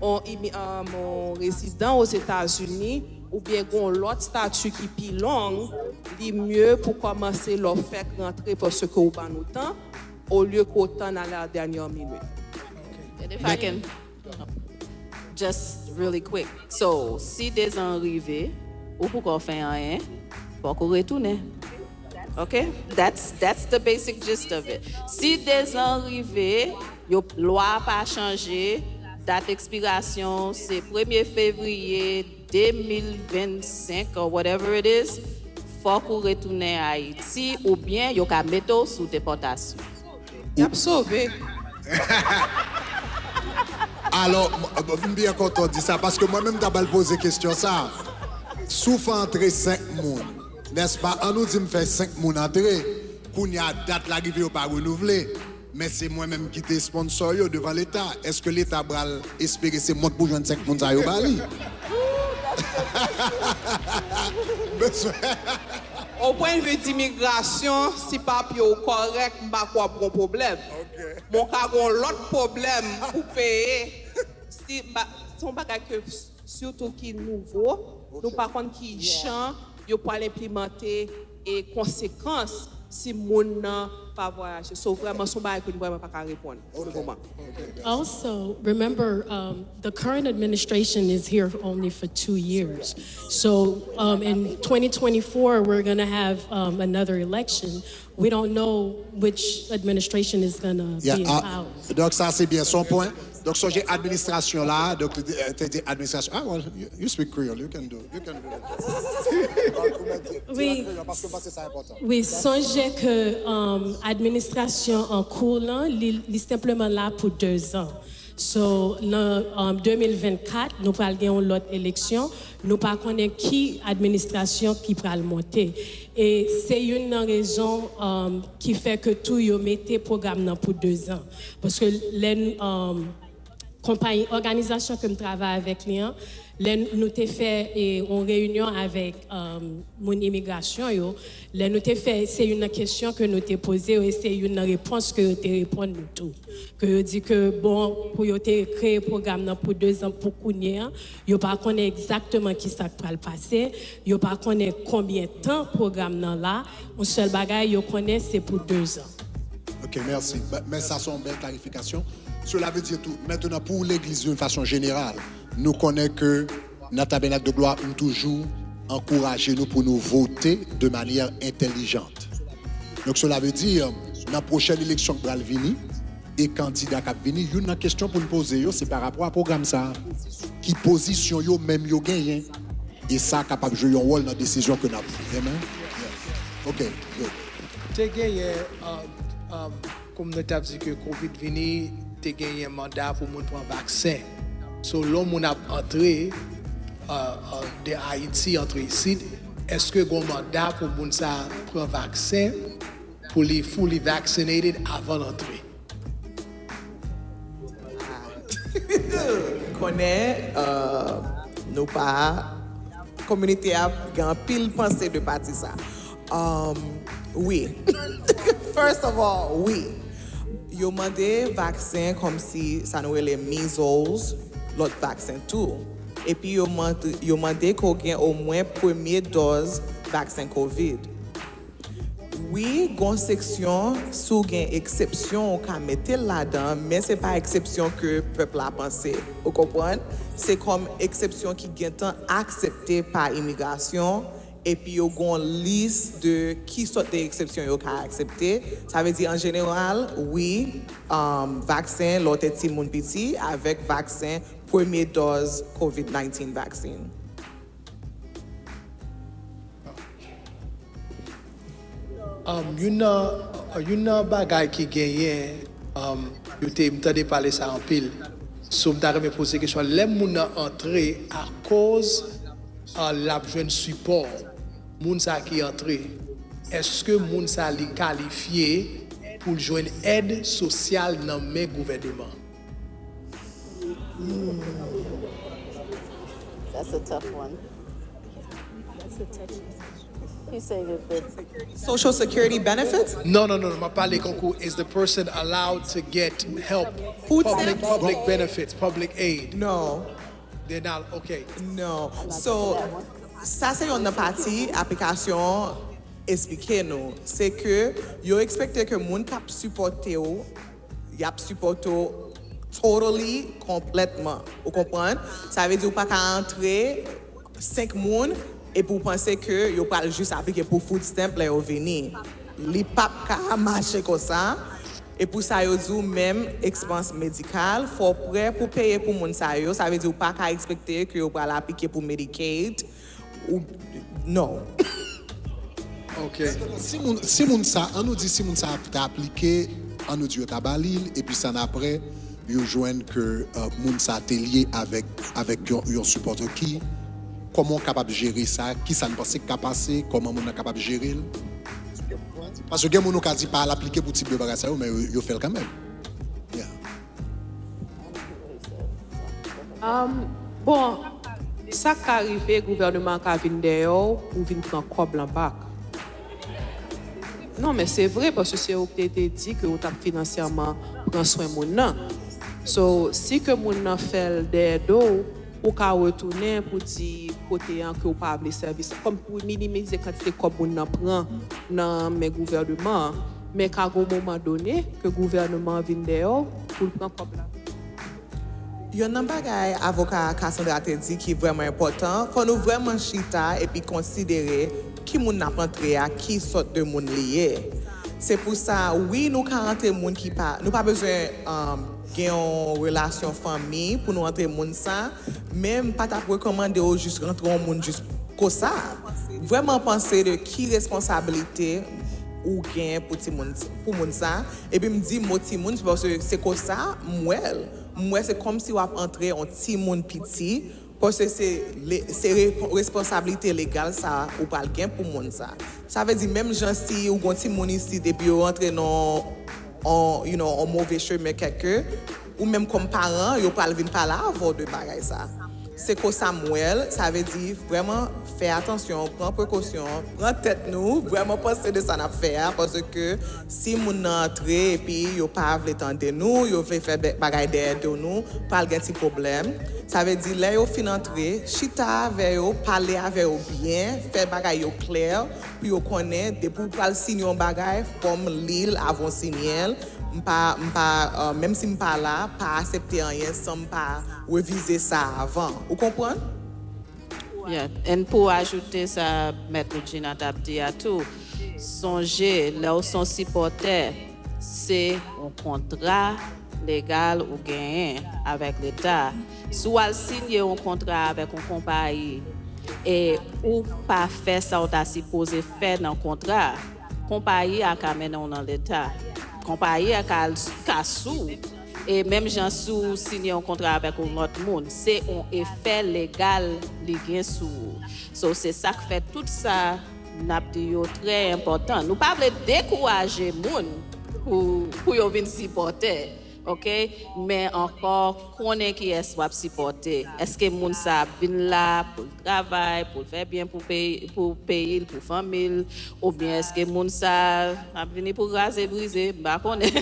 yon imi, yon rezidan Ozetazini oubyen gen yon lòt stati ki pi long, li mye pou kòmanse lè w fèk rantre paske ou ban nou tan, olye ke w tann à la dernière minute. And if I can, just really quick. So, si dezan an rive, ou poko fè anyen, fòk ou retounen. Ok? That's, that's the basic gist of it. Si dezan an rive, yo, lwa a pa chanje, dat ekspirasyon se premye fevriye de mil vennsenk or whatever it is, fòk ou retounen Ayiti oubyen yo ka mete w sou depòtasyon. Y ap sove. Alò, m byen kontan w di sa, paske mwen menm m ta pral poze kesyon sa. Si w fè antre senk moun, nèspa, annou di m fè senk moun antre, kounye a dat la rive yo pa renouvle, men se mwen menm ki te sponsò yo devan Leta, èske Leta pral espere se mont pou jwenn senk moun sa yo ba li? Au point de vue dimigrasyon, si papye w kòrèk, m pa kwè w ap gen pwoblèm. Men w ka gen yon lòt pwoblèm pou peye. Si, se yon bagay ke sitou ki nouvo, nou pa konn ki jan yo pral enplimante e konsekans si moun nan pa vwayaje. So vrèman se yon bagay ke nou vrèman pa ka reponn pou le moman. Also, remember, um, the current administration is here only for two years. So, um, in twenty twenty-four, we're going to have, um, another election. We don't know which administration is going to be in power. Donk sa se byen, se yon pwen. Donk sonje administrasyon la, donk te di administrasyon, ah well, you, you speak Creole, you can do, you can do it. Wi, wi, sonje ke, um, administrasyon an kou lan, li, li senpleman la pou dezan. So, nan um, de mil vennkat, nou pral gen yon lòt eleksyon. Nou pa konnen ki administrasyon ki pral monte. E se youn nan rezon um, ki fè ke tou yo mete pwogram nan pou dezan. Paske lè um, konpayi, òganizasyon ke m travay avèk li an, lè nou te fè e, yon reyinyon avèk um, moun imigrasyon yo, lè nou te fè, se youn nan kesyon ke nou te poze yo, e se youn nan repons ke yo te reponn nou tou. Ke yo di ke, bon, pou yo te kreye pwogram nan pou dezan pou kounye an, yo pa konnen egzakteman ki sa k pral pase, yo pa konnen konbyen tan pwogram nan la, yon sèl bagay yo konnen se pou dezan. Ok, mèsi. Men sa se yon bèl klarifikasyon. Cela veut dire tout. Maintenant, pour l'Église d'une façon générale, nou konnen ke nan Tabernacle de Gloire, nou toujou ankouraje nou pou nou vote de manière intelligente. Donc, cela veut dire, nan pwochèn eleksyon k pral vini, e kandida k ap vini, youn nan kesyon pou n poze yo, se pa rapò a pwogram sa a. Ki pozisyon yo menm yo genyen? E sa kapab jwe yon wòl nan desizyon ke n ap pran. Amen? Yeah. Ok, good. Te genyen, um, um, kòm nou t ap di ke Covid vini, te genyen manda pou moun pran vaksen. So, lè yon moun ap antre uh, uh, de Ayiti, antre isit, èske gen yon manda pou moun sa pran vaksen, pou li fully vaccinated avan l antre? Konnen uh, nou pa kominote a gen anpil panse de pati sa. Um, wi. First of all, wi. Yo mande vaksen kòmsi sa nou rele measles, lòt vaksen tou. Epi yo mande, yo mande ke w gen omwen premye dòz vaksen Covid. Wi, gon seksyon, si w gen eksepsyon, ou ka mete l ladan, men se pa eksepsyon ke pèp la panse. Ou konprann? Se kòm eksepsyon ki gentan aksepte pa imigrasyon, epi yo gon lis de ki sòt de eksepsyon yo ka aksepte. Sa vle di, an jeneral, wi, um, vaksen lè w te timoun piti avèk vaksen premye dòz Covid nineteen vaccine. Um, youn nan youn nan bagay ki genyen, um, yo te m tande pale sa anpil. So m ta renmen poze kesyon, lè moun nan antre akoz uh, l ap jwenn sipò moun sa ki antre, èske moun sa li kalifye pou l jwenn èd sosyal nan men gouvèneman? That's a tough one. That's a tough one. You say good, good. Social Security benefits? No, no, no, no. M ap pale konkou, is the person allowed to get help? Food public, stamps? Public benefits, public aid. No. They're not, okay. No. So, sa se yon nan pati aplikasyon esplike nou. Se ke yo ekspekte ke moun k ap sipòte w, y ap sipòte w totally, konplètman. Ou konprann? Sa vle di ou pa ka antre senk moun epi w panse ke yo pral jis aplike pou food stamp lè yo vini. Li p ap ka mache konsa. E pou sa yo di w menm ekspans medikal, fò w prè pou peye pou moun sa yo. Sa vle di ou pa ka ekspekte ke yo pral aplike pou Medicaid. Ou, non. Ok. Si moun, si moun sa, an nou di si moun sa ta aplike, an nou di yo ta ba li l, epi sa n apre, yo jwenn ke uh, moun sa te lye avèk, avèk yon, yon sipòtè ki, kòman w kapab jere sa, ki sa n panse k ka pase, kòman moun nan kapab jere l? Paske gen moun ou ka di pa al aplike pou tip de bagay sa yo, men yo, yo fè l kanmenm. Yeah. Um, bon, sa ka rive, gouvènman an ka vin dèyè w pou vin pran kòb lan bak. Non, men se vre, paske se ou ki te, te di ke ou t ap finansyèman pran swen moun nan. So, si ke moun nan fè l dèyè do w, ou ka retounen pou di kote an ke w pa vle sèvis la, kòm pou minimize kantite kòb moun nan pran nan men gouvènman an. Men ka gen yon moman done ke gouvènman an vin dèyè w pou l pran kòb la. Youn nan bagay avoka Cassandra te di ki vrèman enpòtan, fò nou vrèman chita epi konsidere ki moun n ap antre a, ki sòt de moun li ye. Se pou sa, wi, nou ka antre moun ki pa, nou pa bezwen um, gen yon relasyon fanmi pou nou antre moun sa, men m pa t ap rekòmande w jis rantre yon moun jis konsa. Vrèman panse de ki responsablite ou gen pou timoun, pou moun sa. Epi m di mo timoun, se paske se konsa m wè l. M wè se kòmsi w ap antre yon timoun piti, paske se, le- se re- responsablite legal sa ou pral gen pou moun sa. Sa vle di, menm jan si ou gon timoun isit epi yo rantre nan on, you know, on move chemen kèk, ou menm kòm paran, yo pral vin pale avè w de bagay sa. Se konsa m wè l, sa vle di, vrèman, fè atansyon, pran prekosyon, pran tèt nou, vrèman panse de sa n ap fè a, paske si moun nan antre epi yo pa vle tande nou, yo vle fè bè- bagay dèyè do nou, pral gen ti pwoblèm. Sa vle di, lè yo fin antre, chita avè yo, pale avè yo byen, fè bagay yo klè, pou yo konnen, depi w pral siyen yon bagay, fò m li l avan w siyen l. M pa, m pa, uh, menm si m pa la, pa aksepte anyen san m pa revize sa avan. Ou konprann? Yeah. And pou ajoute sa Mèt Regina t ap di a tou, sonje, lè w se yon sipòtè, se yon kontra legal ou genyen avèk Leta. Si w al siyen yon kontra avèk yon konpayi e ou pa fè sa w ta sipoze fè nan kontra a, konpayi a ka mennen w nan Leta. Konpayi a ka, ka sou. E menm jan si w siyen yon kontra avèk yon lòt moun, se yon efè legal li gen sou ou. So, se sa k fè tout sa n ap di yo trè enpòtan. Nou pa vle dekouraje moun pou, pou yo vin sipòtè, oke? Men ankò, konnen kiyès w ap sipòte. Èske moun sa ap vin la pou l travay, pou l fè byen pou peyi, pou peyi l, pou fanmi l, oubyen èske moun sa ap vini pou kraze brize, m pa konnen.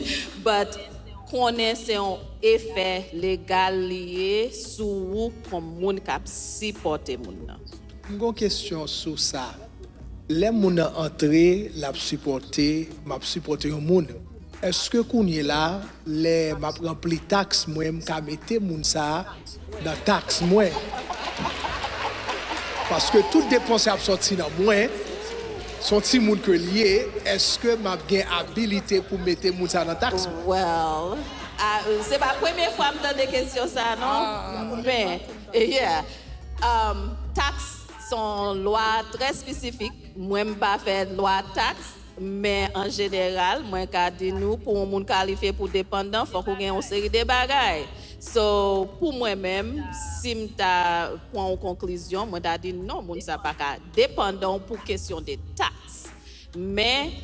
But konnen se yon efè legal li ye sou ou kòm moun k ap sipòte moun nan. M gon kesyon sou sa. Lè moun nan antre, l ap sipòte, m ap sipòte yon moun. Èske kounye la, lè m ap ranpli taks mwen, m ka mete moun sa a nan taks mwen? Paske tout depans ap sòti nan mwen, se yon timoun ke l ye, èske m ap gen abilite pou mete moun sa a nan taks mwen? Well, ah, se pa premye fwa m tande kesyon sa non. Men, yeah. Um, taks se yon lwa trè espesifik. Mwen m pa fè lwa taks, men an jeneral, mwen ka di nou, pou yon moun kalifye pou depandan, fòk ou gen yon seri de bagay. So, pou mwen menm, si m ta pran yon konklizyon, mwen ta di non, moun sa pa ka depandan w pou kesyon de taks. Men,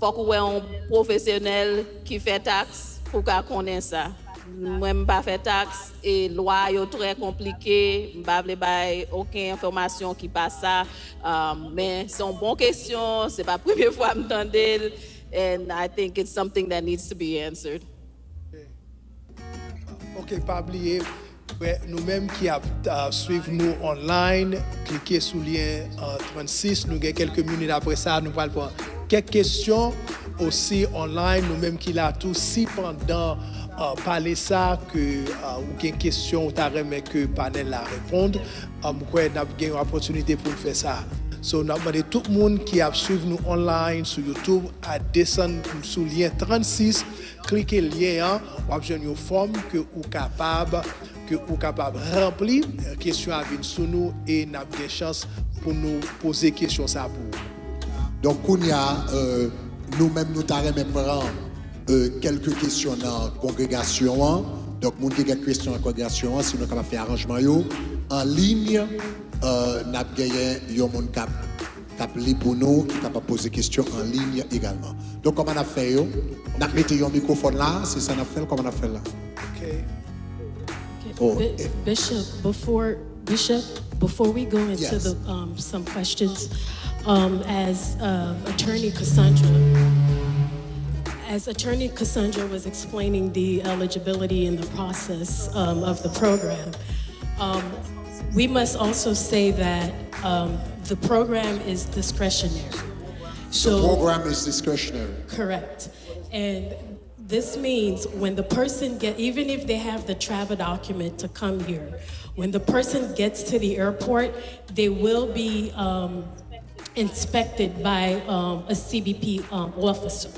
fòk ou wè yon pwofesyonèl ki fè taks pou w ka konnen sa. Mwen, m pa fè taks, e lwa yo trè konplike, m pa vle bay okenn enfòmasyon ki pa sa. Um, men se yon bon kesyon, se pa premye fwa m tande l, and I think it's something that needs to be answered. Ok, pa bliye, frè, nou menm ki ap uh, swiv nou online, klike sou lyen uh, trannsis. Nou gen kèlke minit apre sa, nou pral pran kèk kesyon osi online. Nou menm ki la tou, si pandan uh, pale sa ke uh, ou gen kesyon ou ta renmen ke panèl la reponn, uh, m kwè n ap gen yon opòtinite pou n fè sa. So, n ap mande tout moun ki ap swiv nou online sou YouTube a desann sou lyen trannsis. Klike lyen an, w ap jwenn yon fòm ke ou kapab ke ou kapab ranpli. Kesyon a vin sou nou e n ap gen chans pou nou poze kesyon sa pou ou. Donk kounye a, nou menm nou ta renmen pran kèlke kesyon nan kongregasyon an. Donk moun ki gen kesyon nan kongregasyon an, si nou kapab fè aranjman yo an liy, n ap genyen yon moun k ap k ap li pou nou, ki kapab poze kesyon an liy egalman. Donk, kòman n ap fè yo? N ap mete yon mikwofòn la, se sa n ap fè l, kòman n ap fè l la? Okay. Oh, Bi- eh. Bishop, before Bishop, before we go into Yes. the um, some questions, um, as um, Attorney Cassandra, as Attorney Cassandra was explaining the eligibility and the process um, of the program, um, we must also say that um, the program is discretionary. So, the program is discretionary. Correct. And this means when the person get, even if they have the travel document to come here, when the person gets to the airport, they will be um, inspected by um, a C B P um, officer.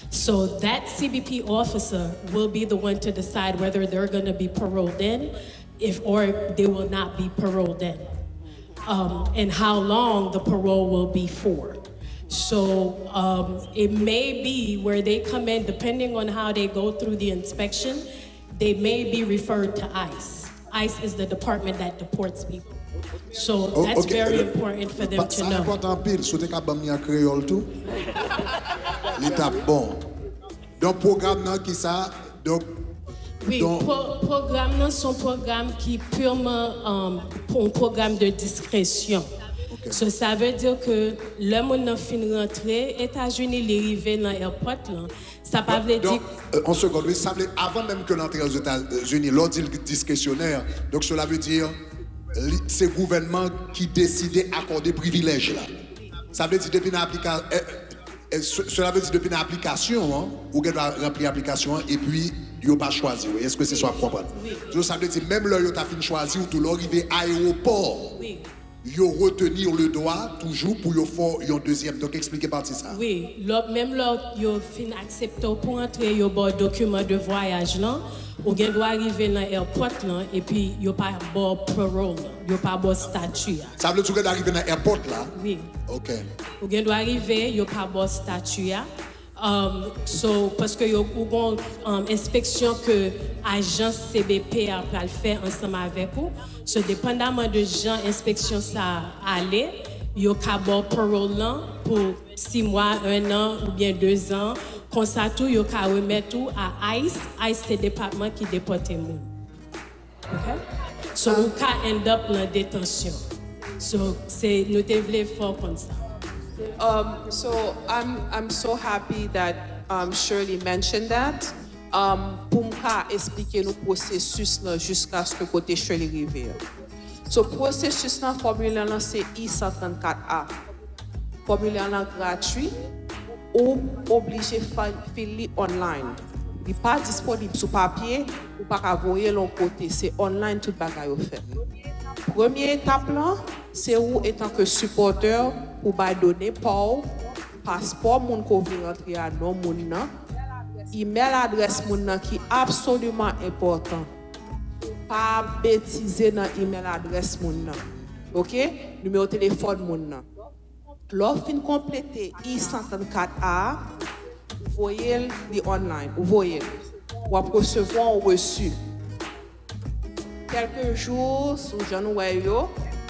So that C B P officer will be the one to decide whether they're going to be paroled in if or they will not be paroled in, um, and how long the parole will be for. So um, it may be where they come in, depending on how they go through the inspection, they may be referred to ICE. ICE is the department that deports people. So Oh, that's ok. very important for them Pa- to Sa know. Enpòtan anpil. Si w te ka ban m li an kreyòl tou, li t ap bon. Donk, pwogram nan, ki sa? Donk, Wi, donk, pro- pwogram nan se yon pwogram ki purman um, yon pwogram de diskresyon. Ok. So, sa vle di ke lè moun nan fin rantre Etazini, li rive nan airport lan, sa pa vle di donk, euh, on seconde, wi, sa vle, avan menm ke l antre Ozetazini, lè w di l diskresyonè, donk cela veut dire, li- se gouvènman ki deside akòde privilèj la. Sa vle di, depi nan aplika, eh, eh, ce- cela veut dire, depi nan aplikasyon an, ou gen dwa ranpli aplikasyon an, epi yo pa chwazi w. Èske se sa w ap konprann? Wi. So, sa vle di, menm lè yo ta fin chwazi w, tou lè w rive ayewopò, wi. Yo retenir le droit toujou pou yo fè w yon dezyèm. Donk, eksplike pati sa. Wi, lò, menm lò yo fin aksepte w pou antre, yo ba w dokiman de vwayaj lan, ou gen dwa rive nan airport lan, epi yo pa ba w parole lan, yo pa ba w stati a. Sa vle di w gen dwa rive nan airport la? Wi. Ok. Ou gen dwa rive, yo pa ba w stati a. Um, so, paske yo, ou gon um, enspeksyon ke ajans C B P a pral fè ansanm avèk ou. So, depandaman de jan enspeksyon sa a ale, yo ka ba w parole lan pou sis mwa, en an oubyen de zan. Konsa tou, yo ka remèt ou a ICE. ICE se depatman ki depòte moun. Ok? So, ou ka end up nan detansyon. So, se, nou te vle fè w konn sa. Um, so I'm, I'm so happy that um, Shirley mentioned that. Um, pou m ka esplike nou pwosesis lan jiskaske kote Shirley rive a. So pwosesis lan, fòmilè lan se I san trannkat A. Fòmilè lan gratui, ou oblije fa- fil li online. Li pa disponib sou papye, ou pa ka voye l yon kote, se online tout bagay yo fèt. Premye etap lan, se ou etanke sipòtè pou bay done pa w, paspò moun ke w vle rantre a, non moun nan, imèl adrès moun nan ki absoliman enpòtan. Pa betize nan imèl adrès moun nan. Ok? Nimewo telefòn moun nan. Lè w fin konplete I san trannkat A a, ou voye l li online, ou voye l. W ap resevwa yon resi. Kèlke jou, sou jan nou wè yo,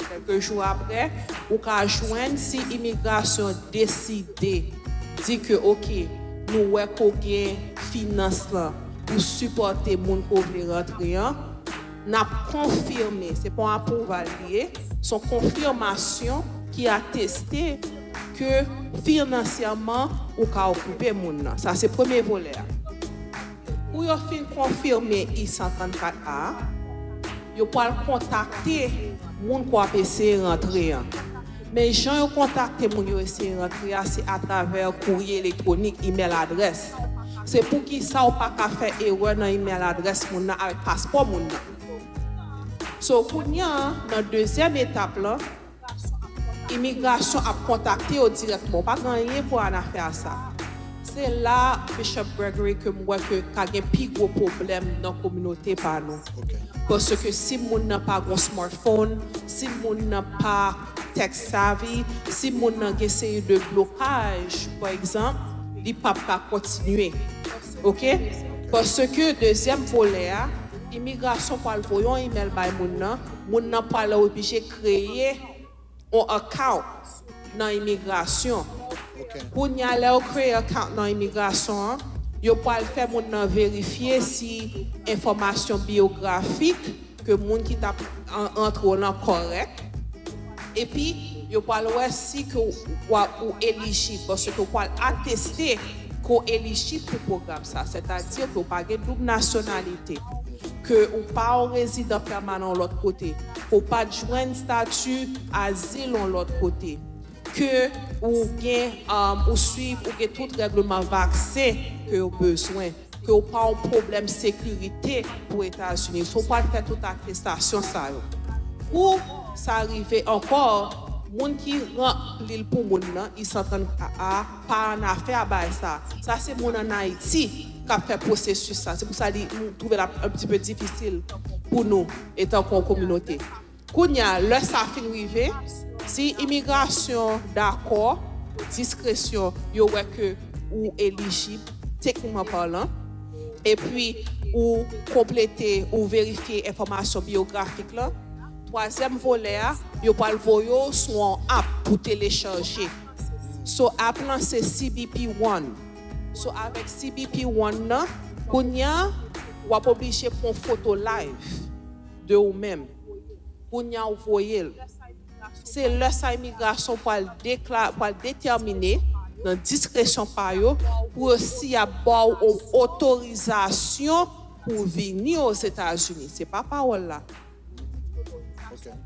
kèlke jou apre, ou ka jwenn si imigrasyon deside di ke, ok, nou wè ke w gen finans lan pou sipòte moun ke w vle rantre an, n ap konfime, se pa yon apwouval li ye, se yon konfimasyon ki ateste ke finansyèman ou ka okipe moun nan. Sa se premye volè a. Pou yo fin konfime I san trannkat A, yo pral kontakte moun ke w ap eseye rantre an. Men jan yo kontakte moun yo eseye rantre a, se atravè kourye elektwonik, imèl adrès. Se poukisa w pa ka fè erè nan imèl adrès moun nan avèk paspò moun nan. So, kounye a, nan dezyèm etap lan, imigrasyon ap kontakte yo dirèkteman. Ou pa gen anyen pou wè nan afè a sa. Se la, Bishop Gregory, ke m wè ke ka gen pi gwo pwoblèm nan kominote pa nou. Ok. Paske si moun nan pa gon smartphone, si moun nan pa tech savvy, si moun nan gen seri de blokaj, pa egzanp, li p ap ka kontinye. Ok? Paske dezyèm volè a, imigrasyon pral voye yon imèl bay moun nan, moun nan pral oblije kreye yon account nan imigrasyon. Ok. Kounye a, lè yo kreye account nan imigrasyon an, yo pral fè moun nan verifye si enfòmasyon biyografik ke moun ki t ap an- antre w lan kòrèk. Epi, yo pral wè si ke w, w a- ou elijib, paske yo pral ateste ke w elijib pou pwogram sa, sètadi ke w pa gen doub nasyonalite, ke ou pa yon rezidan pèmanan yon lòt kote, ke w pa t jwenn stati azil yon lòt kote, ke ou gen, um, ou swiv, ou gen tout règleman vaksen ke yo bezwen, ke w pa yon pwoblèm sekirite pou Etazini. So, w pral fè tout atestasyon sa yo. Pou sa rive ankò, moun ki ranpli l pou moun nan, I san trannkat A, pa annafè a bagay sa. Sa se moun ann Ayiti k ap fè pwosesis sa. Se pou sa li, nou twouve l ap un petit peu difisil pou nou, etanke yon kominote. Kounye a, lè sa fin rive, si imigrasyon dakò, diskresyon, yo wè ke ou elijib, teknikman palan, epi ou konplete, ou verifye enfòmasyon biyografik lan. Twazyèm volè a, yo pral voye w sou yon app pou telechaje. So, app lan se C B P One. So, avèk C B P One nan, kounye a, w ap oblije pran foto live de ou menm. Kounye a, ou voye l. Se lè sa imigrasyon pral dekla-, pral detèmine nan diskresyon pa yo pou yo si y ap ba w o-, otorizasyon pou w vini Ozetazini. Se pa pawòl la.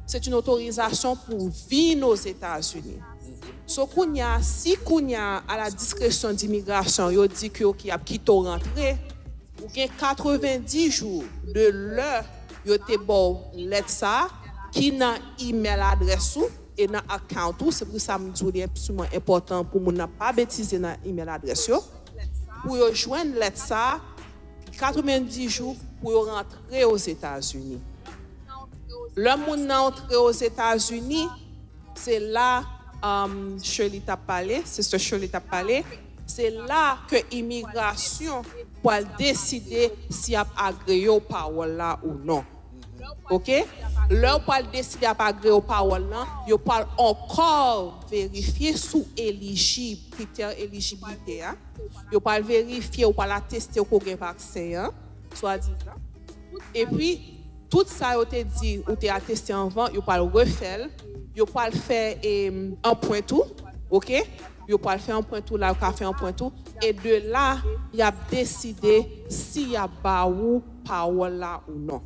Se yon otorizasyon pou w vin Ozetazini. So, kounye a, si kounye a, a la diskresyon dimigrasyon, yo di ke, ok, y ap kite w rantre, ou gen katrevenndis jou de lè yo te ba w lèt sa a, ki nan email adrès ou e nan account ou. Se pou sa m di w li ekstreman enpòtan pou moun nan pa betize nan email adrès yo. Pou yo jwenn lèt sa a, katrevenndis jou pou yo rantre Ozetazini. Lè moun nan antre Ozetazini, se la, um, Shirley t ap pale, Sister Shirley t ap pale, se la ke imigrasyon pral deside si y ap agreye w pawòl la ou non. Ok? Lè yo pral deside y ap agreye w pawòl lan, yo pral ankò verifye si w elijib, kritè elijiblite a. Yo pral verifye, ou pral ateste ke w gen vaksen an, swadizan. Epi, tout sa yo te di ou te ateste anvan, yo pral refè l. Yo pral fè, em, anprent ou, ok? Yo pral fè anprent ou la, yo ka fè anprent ou. E de la, y ap deside si y ap ba ou pawòl la ou non.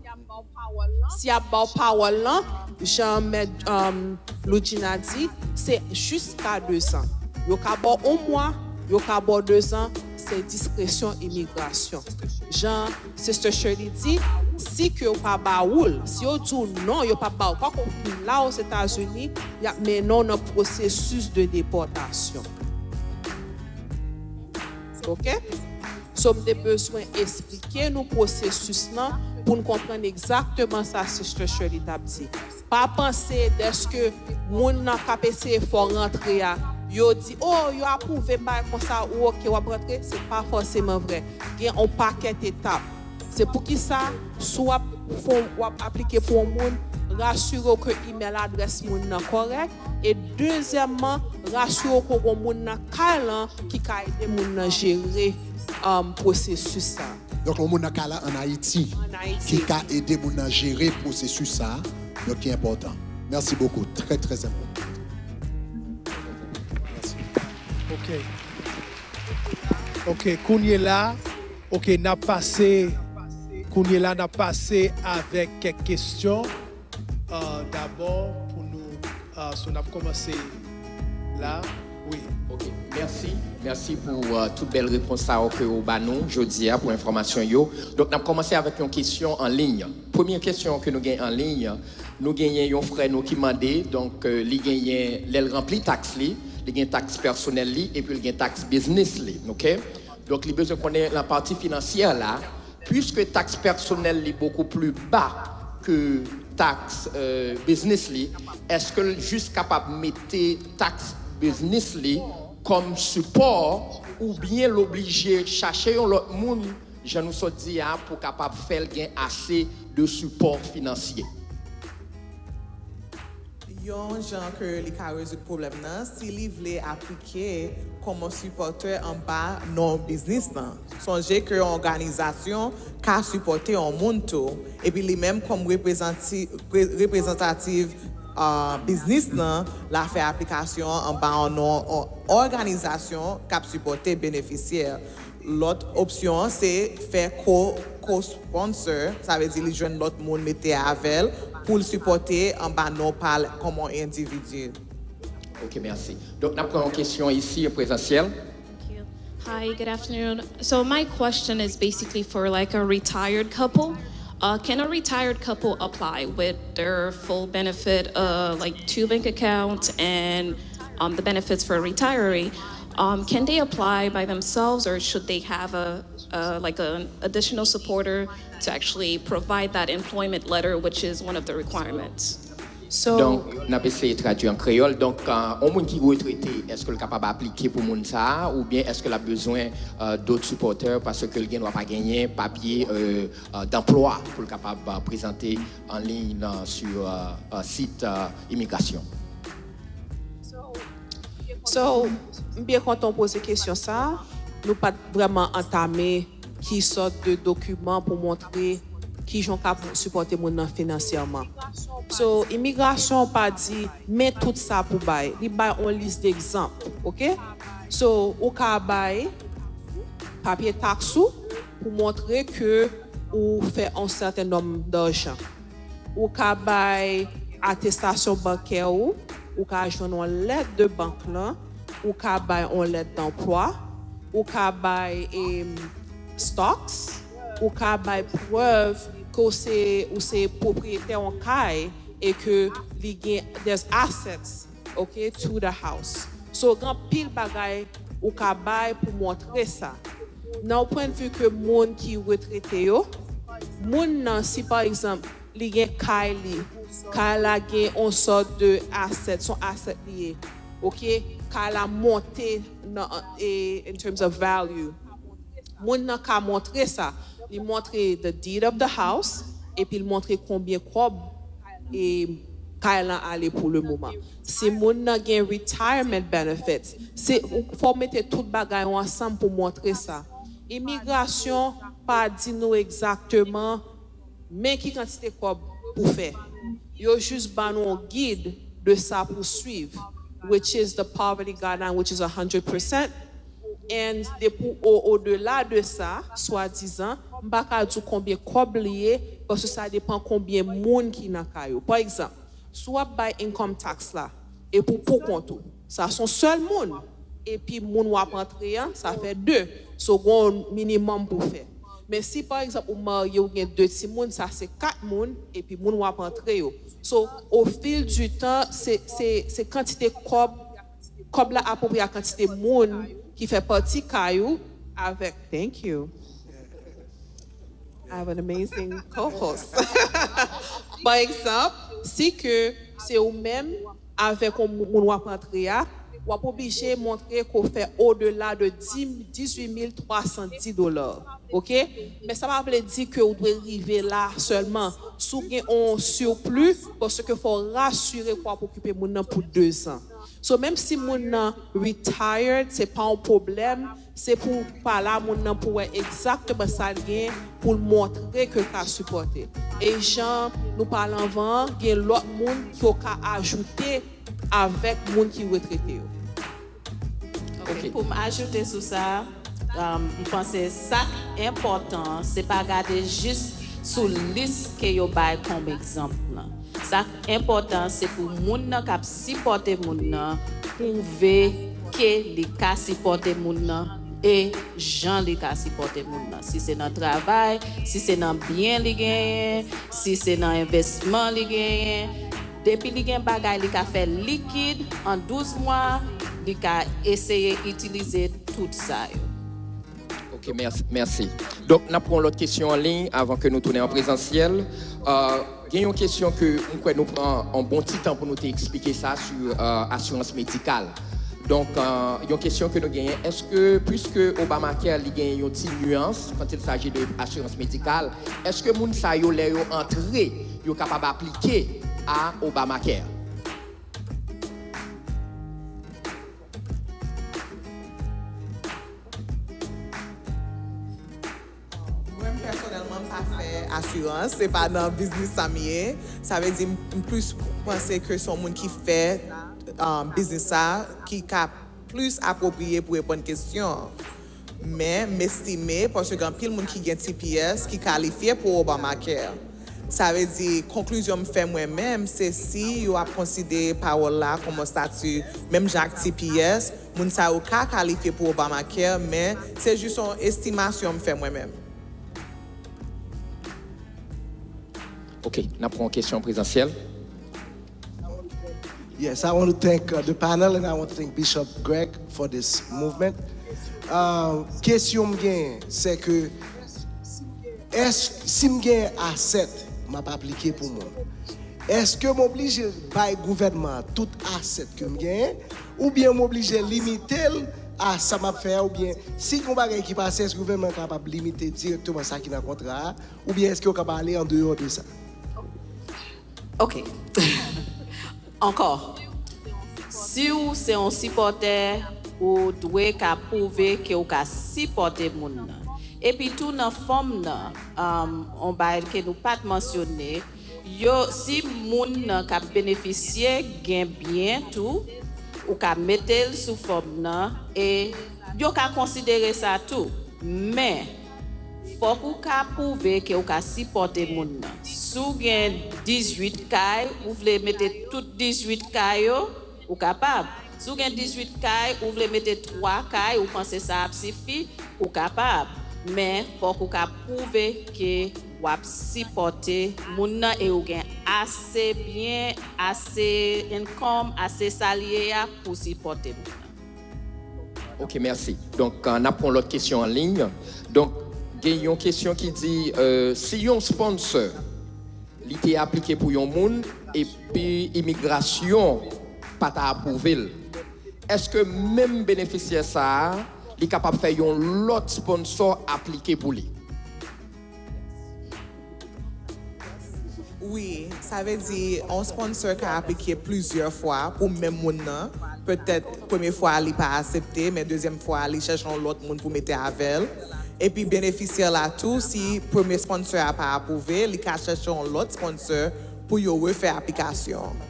Si y ap ba w pawòl lan, jan Mèt, um, Loudjina di, se jiska dezan. Yo ka ba w yon mwa, yo ka ba w dezan, se diskresyon imigrasyon. Jan Sister Shirley di, si ke yo pa ba ou l, si yo di w non, yo pa ba w, pa konprann la Ozetazini, y ap mennen w nan pwosesis de depòtasyon. Ok? So, m te bezwen esplike nou pwosesis lan pou n konprann egzakteman sa Sister Shirley t ap di. Pa panse dèske moun nan k ap eseye fè w rantre a, yo di, "Oh, yo apwouve m bagay konsa," ou ok, w ap rantre. Se pa fòseman vrè. Gen yon pakèt etap. Se poukisa, si w ap fè, w ap aplike pou yon moun, rasire w ke email adrès moun nan kòrèk. E dezyèmman, rasire w ke w gen yon moun nan kay lan ki ka ede moun nan jere, um, pwosesis sa. Donk, yon moun nan kay la ann Ayiti ki ka ede moun nan jere pwosesis sa, donk ki enpòtan. Merci beaucoup, très, très important. Merci. Ok. Ok, kounye la, ok, n ap pase, kounye la, n ap pase avèk kèk kesyon. Euh, dabò, pou nou, euh, so n ap kòmanse la. Wi. Ok, mèsi. Mèsi pou, euh, tout bèl repons sa yo ke w ba nou jodi a pou enfòmasyon yo. Donk, n ap kòmanse avèk yon kesyon an liy. Premye kesyon ke nou gen an liy, nou genyen yon frè nou ki mande, donk, euh, li genyen, lè l ranpli taks li, li gen taks pèsonèl li, epi l gen taks biznis li, ok? Donk, li bezwen konnen nan pati finansyè la, puiske taks pèsonèl li bokou pli ba ke taks, euh, biznis li, èske l jis kapab mete taks biznis li kòm sipò, oubyen l oblije chache yon lòt moun, jan nou sot di a, pou kapab fè l gen ase de sipò finansye? Yon jan ke li ka rezoud pwoblèm nan, si li vle aplike kòm yon sipòtè anba non biznis lan. Sonje ke yon òganizasyon ka sipòte yon moun tou, epi li menm kòm reprezanti-, pre-, reprezantatif, ah, biznis lan, l a fè aplikasyon an anba yon non, yon òganizasyon k ap sipòte benefisyè. Lòt opsyon an se fè co-, co-sponsor, sa vle di li jwenn lòt moun mete avè l pou l sipòte anba non pa l kòm yon endividi. Ok, mèsi. Donk, n ap pran yon kesyon isi, an prezansyèl. Thank you. Hi, good afternoon. So my question is basically for, like, a retired couple. Uh, can a retired couple apply with their full benefit, uh, like, two bank accounts and, um, the benefits for a retiree? Um, can they apply by themselves, or should they have a, uh, like, an additional supporter to actually provide that employment letter, which is one of the requirements? So, Donk, n ap eseye tradui an kreyòl. Donk, euh, yon moun ki retrete, èske l kapab aplike pou moun sa a, oubyen èske l ap bezwen euh, dòt sipòtè, paske l gen dwa pa genyen papye euh, euh, danplwa pou l kapab euh, prezante an liy nan, sou euh, euh, sit euh, imigrasyon? So, m byen kontan w poze kesyon sa a. Nou pa t vrèman antame ki sòt de dokiman pou montre kijan w ka sipòte moun nan finansyèman. So, imigrasyon pa di men tout sa pou bay. Li bay yon lis degzanp, oke? So, ou ka bay papye taks ou pou montre ke ou fè yon sèten nonm dajan. Ou ka bay atestasyon bankè ou, ou ka jwenn yon lèt de bank lan, ou ka bay yon lèt danplwa, ou ka bay em, stocks, ou ka bay prèv ke w se, ou se pwopriyetè yon kay e ke li gen, there's assets, okay, to the house. So, gen anpil bagay ou ka bay pou montre sa. Nan yon pwennvi ke moun ki retrete yo, moun nan, si pa egzanp, li gen kay li, kay la gen yon sòt de asset, se yon asset li ye, oke? Kay la monte nan, e, in terms of value. Moun nan ka montre sa. Li montre the deed of the house, epi l montre konbyen kòb e kay lan ale pou le moman. Si moun nan gen retirement benefits, se, fò w mete tout bagay yo ansanm pou montre sa. Imigrasyon pa di nou egzakteman men ki kantite kòb pou fè. Yo jis ban nou yon gid de sa pou swiv, which is the poverty guideline, which is one hundred percent. And depi o, odela de sa, swadizan, m pa ka di w konbyen kòb li ye, paske sa depann konbyen moun ki nan kay ou. Pa egzanp, si w ap bay income tax la, epi w pou kont ou, sa se yon sèl moun, epi moun w ap antre an, sa fè de. So, gen yon minimòm pou fè. Men si, pa egzanp, ou marye, ou gen de timoun, sa se kat moun, epi moun w ap antre yo. So, au fil du temps, se, se, se kantite kòb, kòb la apwopriye a kantite moun ki fè pati kay ou avèk. Thank you. I have an amazing co-host. Pa egzanp, si ke se ou menm avèk yon moun w ap antre a, w ap oblije montre ke w fè odela de dizuit mil twa san dis dola. Oke? Men sa pa vle di ke w dwe rive la sèlman. Si w gen yon surplus, paske fò w rasire ke w ap okipe moun nan pou dezan. So, menm si moun nan retired, se pa yon pwoblèm, se pou w pale a moun nan pou w wè egzakteman sa l gen pou l montre ke l ka sipòte. E jan nou pale anvan an, gen lòt moun ke w ka ajoute avèk moun ki retrete yo. Ok, pou m ajoute sou sa, um, m panse sa k enpòtan an, se pa gade jis sou lis ke yo bay kòm egzanp lan. Sa k enpòtan, se pou moun nan k ap sipòte moun nan pwouve ke li ka sipòte moun nan e jan li ka sipòte moun nan. Si se nan travay, si se nan byen li genyen, si se nan envestisman li genyen, depi li gen bagay li ka fè likid an douz mwa, li ka eseye itilize tout sa yo. Ok, mèsi. Mèsi. Donk, n ap pran yon lòt kesyon an liy avan ke nou tounen an prezansyèl. Euh, gen yon kesyon ke m kwè nou pran yon bon ti tan pou nou te eksplike sa sou euh, asirans medikal. Donk, euh, yon kesyon ke nou genyen, èske, puiske Obamacare li genyen yon ti nuance quand il s'agit de asirans medikal, èske moun sa yo, lè yo antre, yo kapab aplike a Obamacare? Mwen, pèsonèlman, m pa fè asirans, se pa nan biznis sa m ye. Sa vle di, m plis panse ke se yon moun ki fè um, biznis sa ki ka plis apwopriye pou reponn kesyon an. Men, m estime, paske gen anpil moun ki gen T P S ki kalifye pou Obamacare. Sa vle di, konklizyon m fè mwen menm, se si yo ap konsidere pawòl la kòm yon stati, menm jan ak T P S, moun sa yo ka kalifye pou Obamacare, men se jis yon estimasyon m fè mwen menm. Ok, n ap pran yon kesyon prezansyèl. Yes, I want to thank uh, the panel and I want to thank Bishop Greg for this movement. Uh, kesyon m gen, se ke èske si m gen asset, m ap aplike pou moun. Èske m oblije bay gouvènman an tout asèt ke m genyen, oubyen m oblije limite l a sa m ap fè a, oubyen si gen yon bagay ki pase, èske gouvènman an kapab limite dirèkteman sa ki nan kontra a, oubyen èske yo kapab ale andeyò de sa? Ok. Ankò, si w se yon sipòtè, ou dwe ka pwouve ke w ka sipòte moun nan. Epi tou nan fòm nan, um, on bagay ke nou pa t mansyone, yo, si moun nan k ap benefisye gen byen tou, ou ka mete l sou fòm nan e yo ka konsidere sa tou. Men, fòk ou ka pwouve ke ou ka sipòte moun nan. Si w gen dizuit kay, ou vle mete tout dizuit kay yo, ou kapab. Si w gen dizuit kay, ou vle mete twa kay, ou panse sa ap sifi, ou kapab. Men, fòk ou ka pwouve ke w ap sipòte moun nan e ou gen ase byen, ase income, ase sa l ye a pou sipòte moun nan. Ok, mèsi. Donk, n ap pran lòt kesyon an liy. Donk, gen yon kesyon ki di, euh, si yon sponsor, li te aplike pou yon moun, epi imigrasyon pa ta apwouve l, èske menm benefisyè sa a, li kapab fè yon lòt sponsor aplike pou li? Wi, sa vle di yon sponsor ka aplike plizyè fwa pou menm moun nan. Petèt premye fwa li pa aksepte, men dezyèm fwa li chèche yon lòt moun pou mete avè l. Epi benefisyè la tou, si premye sponsor a pa apwouve, li ka chèche yon lòt sponsor pou yo refè aplikasyon an.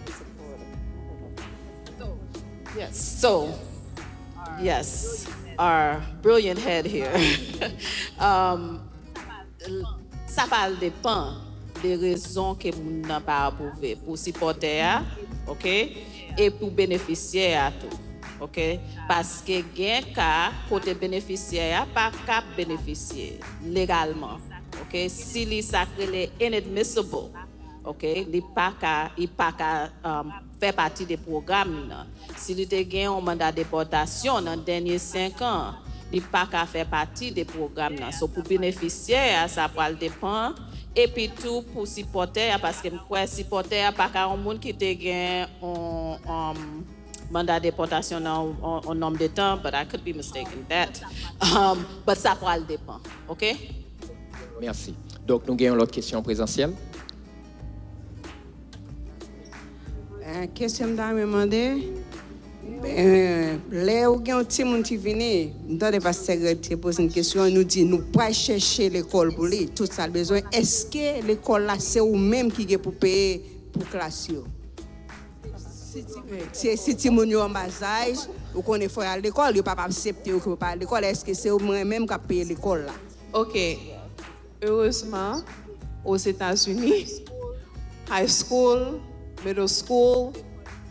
Yes, so, yes, our brilliant head here. um, sa pral depan de rezon ke moun nan pa apwouve pou sipòtè a, ok, e pou benefisyè a tou, ok. Paske gen ka kote benefisyè a pa ka benefisye legalman, ok, si li sa k rele inadmissible, ok, li pa ka, li pa ka um, fè pati de pwogram nan. Si li te gen yon manda depòtasyon nan dènye senk an, li pa ka fè pati de pwogram nan. So pou benefisyè a, sa pral depan. Epi tou pou sipòtè a, paske m kwè sipòtè a pa ka yon moun ki te gen yon um, manda depòtasyon nan yon nonm de tan, but I could be mistaken that. Um, but sa pral depan, ok? Mèsi. Donk nou gen yon lòt kesyon prezansyèl. Kesyon m ta renmen mande, eh, lè ou gen yon timoun ki vini, m tande pastè Greg te poze yon kesyon, nou di nou pral chèche lekòl pou li, tout sa l bezwen, èske lekòl la se ou menm ki gen pou peye pou klas yo? Si, si timoun yo an bazaj, ou konnen fò y al lekòl, yo p ap aksepte yo ke yo pa al lekòl, èske se ou mwen menm k ap peye lekòl la? Ok. Erezman, Ozetazini, high school, middle school,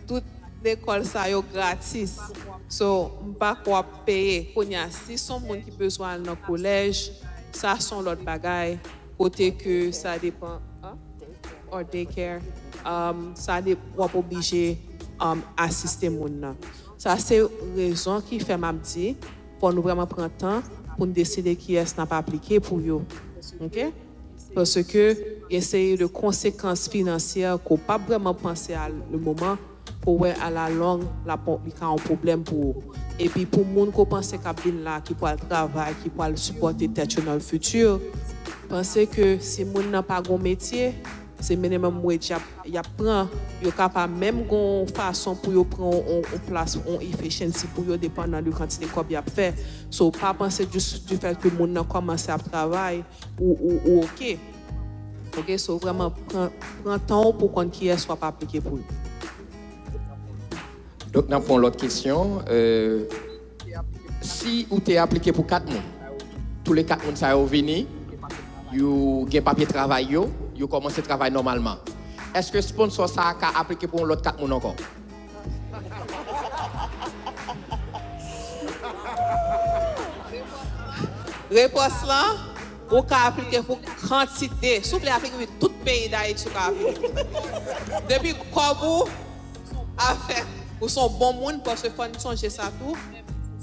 tout lekòl sa yo gratis. So, m pa kwè w ap peye. Kounye a, si s on moun ki bezwen al nan kolèj, sa s on lòt bagay, kote ke sa depan, an? Or daycare, um, sa de, w ap oblije um, asiste moun nan. Sa se rezon ki fè m ap di, fò nou vrèman pran tan pou n deside kiyès n ap aplike pou yo. Ok? Paske gen seri de konsekans finansyè ke w p ap vrèman panse a le moman, ke w wè a la long, l ap, li ka yon pwoblèm pou ou. Epi pou moun ke w panse k ap vin la, ki pral travay, ki pral sipòte tèt yo nan le futur, panse ke si moun nan pa gen yon metye, se minimum wage y ap, y ap pran. Yo ka pa menm gen yon fason pou yo pran yon, yon plas, yon efficiency pou yo, depandan de kantite kòb y ap fè. So, pa panse just du fait que moun nan kòmanse ap travay, ou, ou, ou ok. Ok, so vrèman pran, pran tan w pou konn kiyès w ap aplike pou li. Donk, n ap pran yon lòt kesyon. Euh, si ou te aplike pou kat moun, tou le kat moun sa yo vini, yo gen papye travay yo, yo kòmanse travay nòmalman. Èske sponsò sa a ka aplike pou yon lòt kat moun ankò? Repons lan, ou ka aplike pou kantite. Si w vle aplike pou tout peyi Dayiti, ou ka aplike. Depi kòb ou, afè, ou se yon bon moun, paske fò n sonje sa tou.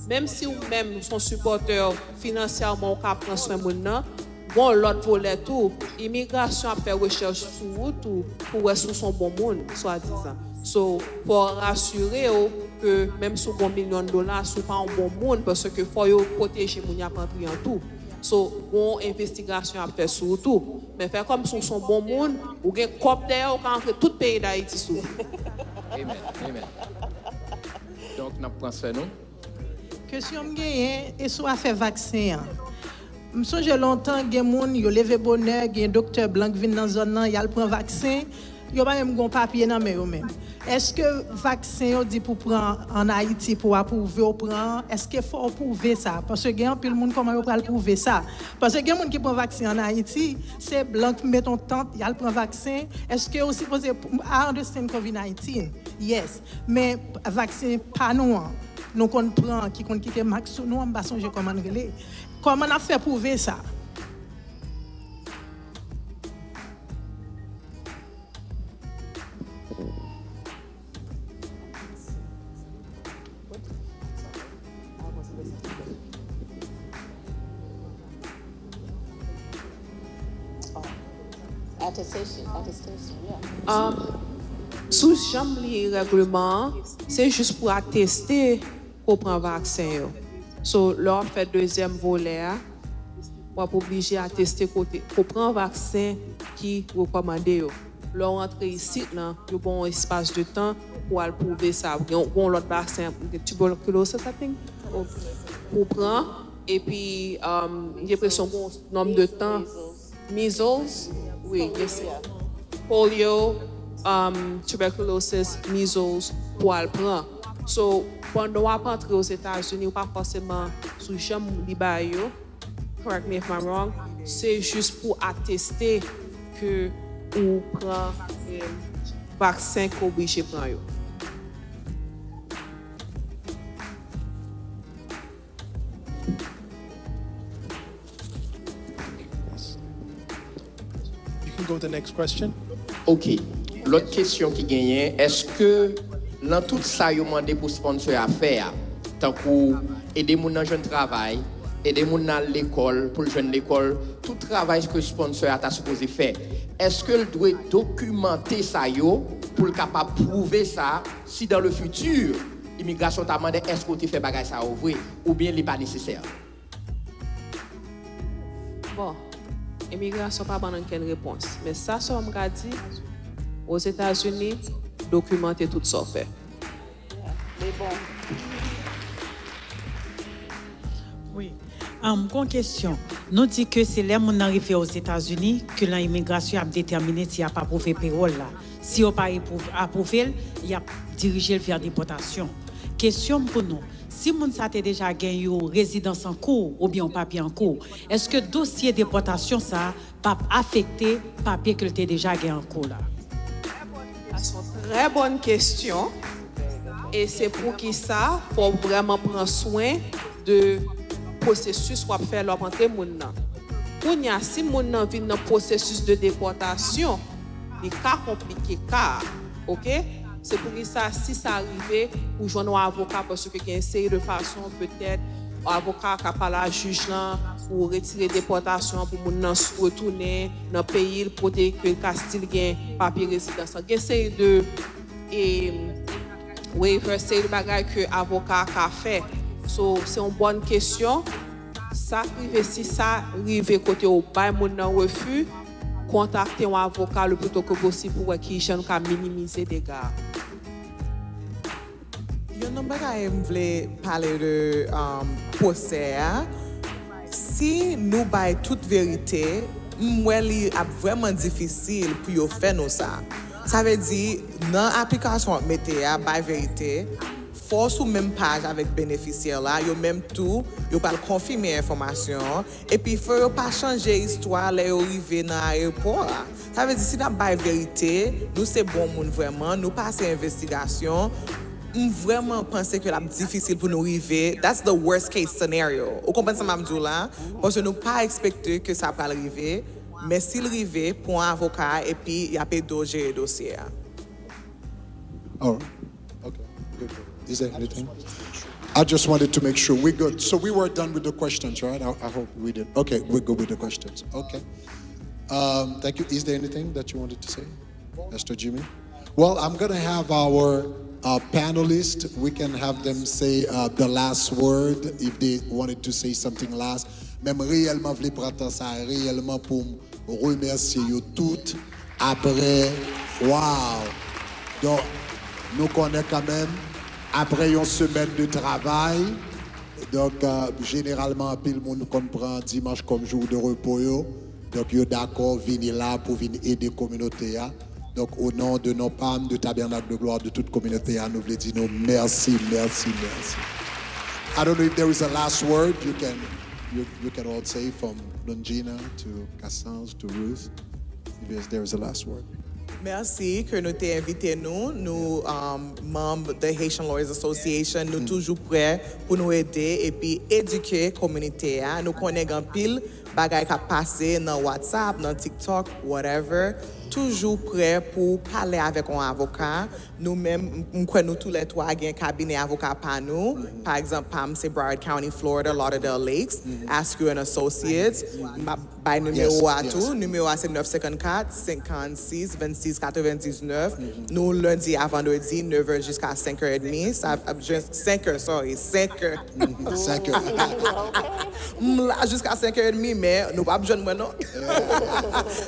Menm si ou menm ou se yon sipòtè, finansyèman ou ka pran swen moun nan, Gon lòt volè tou, imigrasyon ap fè rechèch sou ou tou pou wè si w se yon bon moun, swadizan. So, fò w rasire w ke menm si w gon milyon dola, si w pa yon bon moun, paske fò yo pwoteje moun y ap antre an tou. So, gon envestigasyon ap fè sou ou tou. Men fè kòmsi w se yon bon moun, ou gen kòb dèyè w, ou ka antre tout peyi Dayiti si w vle. Amen, amen. Donk, n ap pran sè nou. Kesyon m genyen, e sou afè vaksen an? M sonje lontan, gen moun, yo leve bonè, gen doktè blan k vin nan zòn nan, y al pran vaksen, yo pa menm gon papye nan men yo menm. Èske vaksen yo di pou pran ann Ayiti pou apwouve w pran an, èske fò w pwouve sa? Paske gen anpil moun, kòman yo pral pwouve sa? Paske gen moun ki pran vaksen ann Ayiti, se blan k met yon tant, y al pran vaksen. Èske ou sipoze, I understand COVID nineteen, yes, men vaksen pa nou an, nou konn pran, ki konn kite mak sou nou an, m pa sonje kòman l rele. Kòman n ap fè pwouve sa? Attestation, attestation, yeah. Um, sou jan m li règleman an, se jis pou ateste ke w pran vaksen yo. So, lè w ap fè dezyèm volè a, w ap oblije ateste kote ke w pran vaksen ki rekòmande yo. Lè w rantre isit lan, yo ba w yon espas de tan pou w al pwouve sa. Gen yon lòt vaksen, gen tuberculosis, I think, pou w pran. Epi, um, m gen enpresyon gen yon nonb de tan. Measles, wi, gen se polio, um, tuberculosis, measles, pou al pran. So, pandan w ap antre Ozetazini, ou pa fòseman, sou jan m li bagay yo, correct me if I'm wrong, se jis pou ateste ke ou pran, eh, vaksen ke w oblije pran yo. You can go with the next question. Ok. Lòt kesyon ki genyen, èske nan tout sa yo mande pou sponsor a fè a, tankou ede moun nan jwenn travay, ede moun nan al lekòl, pou l jwenn lekòl, tout travay ke sponsor a ta sipoze fè, èske l dwe dokimante sa yo pou l kapab pwouve sa si dans le futur imigrasyon ta mande èske w te fè bagay sa yo vre, oubyen li pa nesesè? Bon, imigrasyon pa ban n okenn repons. Men sa sèlman m ka di, Ozetazini, dokimante tout sa w fè. Li bon. Wi. Um, gon kesyon. Nou di ke se lè moun nan rive Ozetazini ke lan imigrasyon ap detèmine si y ap apwouve pawòl la. Si yo pa apwouve l, y ap dirije l vè depòtasyon. Kesyon m pou nou, si moun sa te deja gen yon rezidans an kou oubyen yon papye an kou, èske dosye depòtasyon sa p ap afekte papye ke l te deja gen an kou la? Sa se yon trè bòn kesyon. E se poukisa fò w vrèman pran swen de pwosesis w ap fè lè w ap antre moun nan. Kounye a, si moun nan vin nan pwosesis de depòtasyon, li ka konplike ka a, oke? Se poukisa, si sa rive, ou jwenn yon avoka, paske gen yon seri de fason, petèt, avoka ka pale a jij lan pou retire depòtasyon an, pou moun nan retounen nan peyi l, kote ke l ka still gen papye rezidans lan. Gen seri de, e, waiver, seri de bagay ke avoka a ka fè. So, se yon bòn kesyon. Sa k rive, si sa rive kote w bay moun nan refi, kontakte yon avoka le plus tôt que possible pou wè kijan nou ka minimize dega a. Youn nan bagay m vle pale de, um, pwosè a, si nou bay tout verite, m wè li ap vrèman difisil pou yo fè nou sa. Sa vle di, nan aplikasyon w ap mete a, bay verite, fò w sou menm paj avèk benefisyè la, yo menm tou, yo pral konfime enfòmasyon an, epi fò yo pa chanje istwa lè yo rive nan ayewopò a. Sa vle di, si n ap bay verite, nou se bon moun vrèman, nou pase envestigasyon, m vrèman panse ke l ap difisil pou nou rive. That's the worst case scenario. Ou konprann sa m ap di w la? Paske nou pa ekspekte ke sa pral rive, men si l rive, pran avoka a epi y ap ede w jere dosye a. Oh, okay. Is there anything? I just wanted to make sure we're good. So we were done with the questions, right? I, I hope we did. Okay, we're good with the questions. Okay. Um, thank you. Is there anything that you wanted to say, Mister Jimmy? Well, I'm going to have our uh, panelists, we can have them say uh, the last word if they wanted to say something last. Men m reyèlman vle pran tan sa reyèlman pou m remèsye yo tout. Apre, wow! Donk, nou konnen kanmenm, apre yon semèn de travay, donk, euh, jeneralman, anpil moun konn pran dimanch kòm jou de repo yo. Donk, yo dakò vini la pou vin ede kominote a. Donk, o non de non pa m, de Tabernacle de Gloire, de tout kominote a, nou vle di nou mèsi, mèsi, mèsi. I don't know if there is a last word you can, you, you can all say from Longina to Cassandre to Ruth. If there's, there is a last word. Mèsi ke nou te envite nou. Nou, um, manm The Haitian Lawyers Association, nou toujou prè pou nou ede epi edike kominote a. Nou konnen gen anpil bagay k ap pase nan WhatsApp, nan TikTok, whatever. Toujou prè pou pale avèk yon avoka. Nou menm, m, m kwè nou toulètwa gen kabinè avoka pa nou. Pa egzanp, pa m se Broward County, Florida, Lauderdale Lakes, Askew and Associates. M ap bay nimewo a tou. Nimewo a se nèf senkannkat, senkannsis, vennsis, katrevendiznèf. Nou lendi a vandredi, nevè jiska senkè edmi. Sa, senk è, sorry, senk è. Senkè. M la jiska senkè edmi, men nou p ap jwenn mwen non.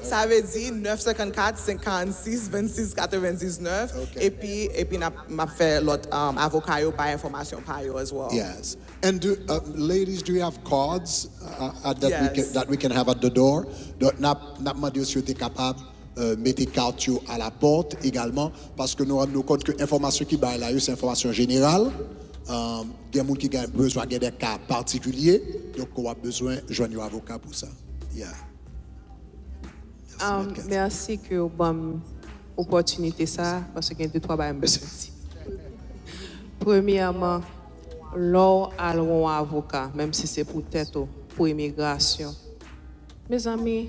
Sa vle di nèf senkannkat, senkannsis, vennsis, katrevendiznèf. Epi, epi n ap, m ap fè lòt, um, avoka yo bay enfòmasyon pa yo as well. Yes. And do, uh, ladies, do you have cards uh, uh, that, we can, that we can have at the door? Donk, n ap, n ap mande yo si yo te kapab euh, mete kat yo a la pòt egalman, paske nou rann nou kont ke enfòmasyon ki bay la yo se enfòmasyon jeneral. Euh, gen moun ki gen bezwen gen de ka patikilye, donk w ap bezwen jwenn yon avoka pou sa. Yeah. Mèsi ke w ban m opòtinite sa, paske gen de twa bagay m bezwen di. Premyèman, lè w al wè yon avoka, menm si se pou tèt ou, pou imigrasyon, mezanmi,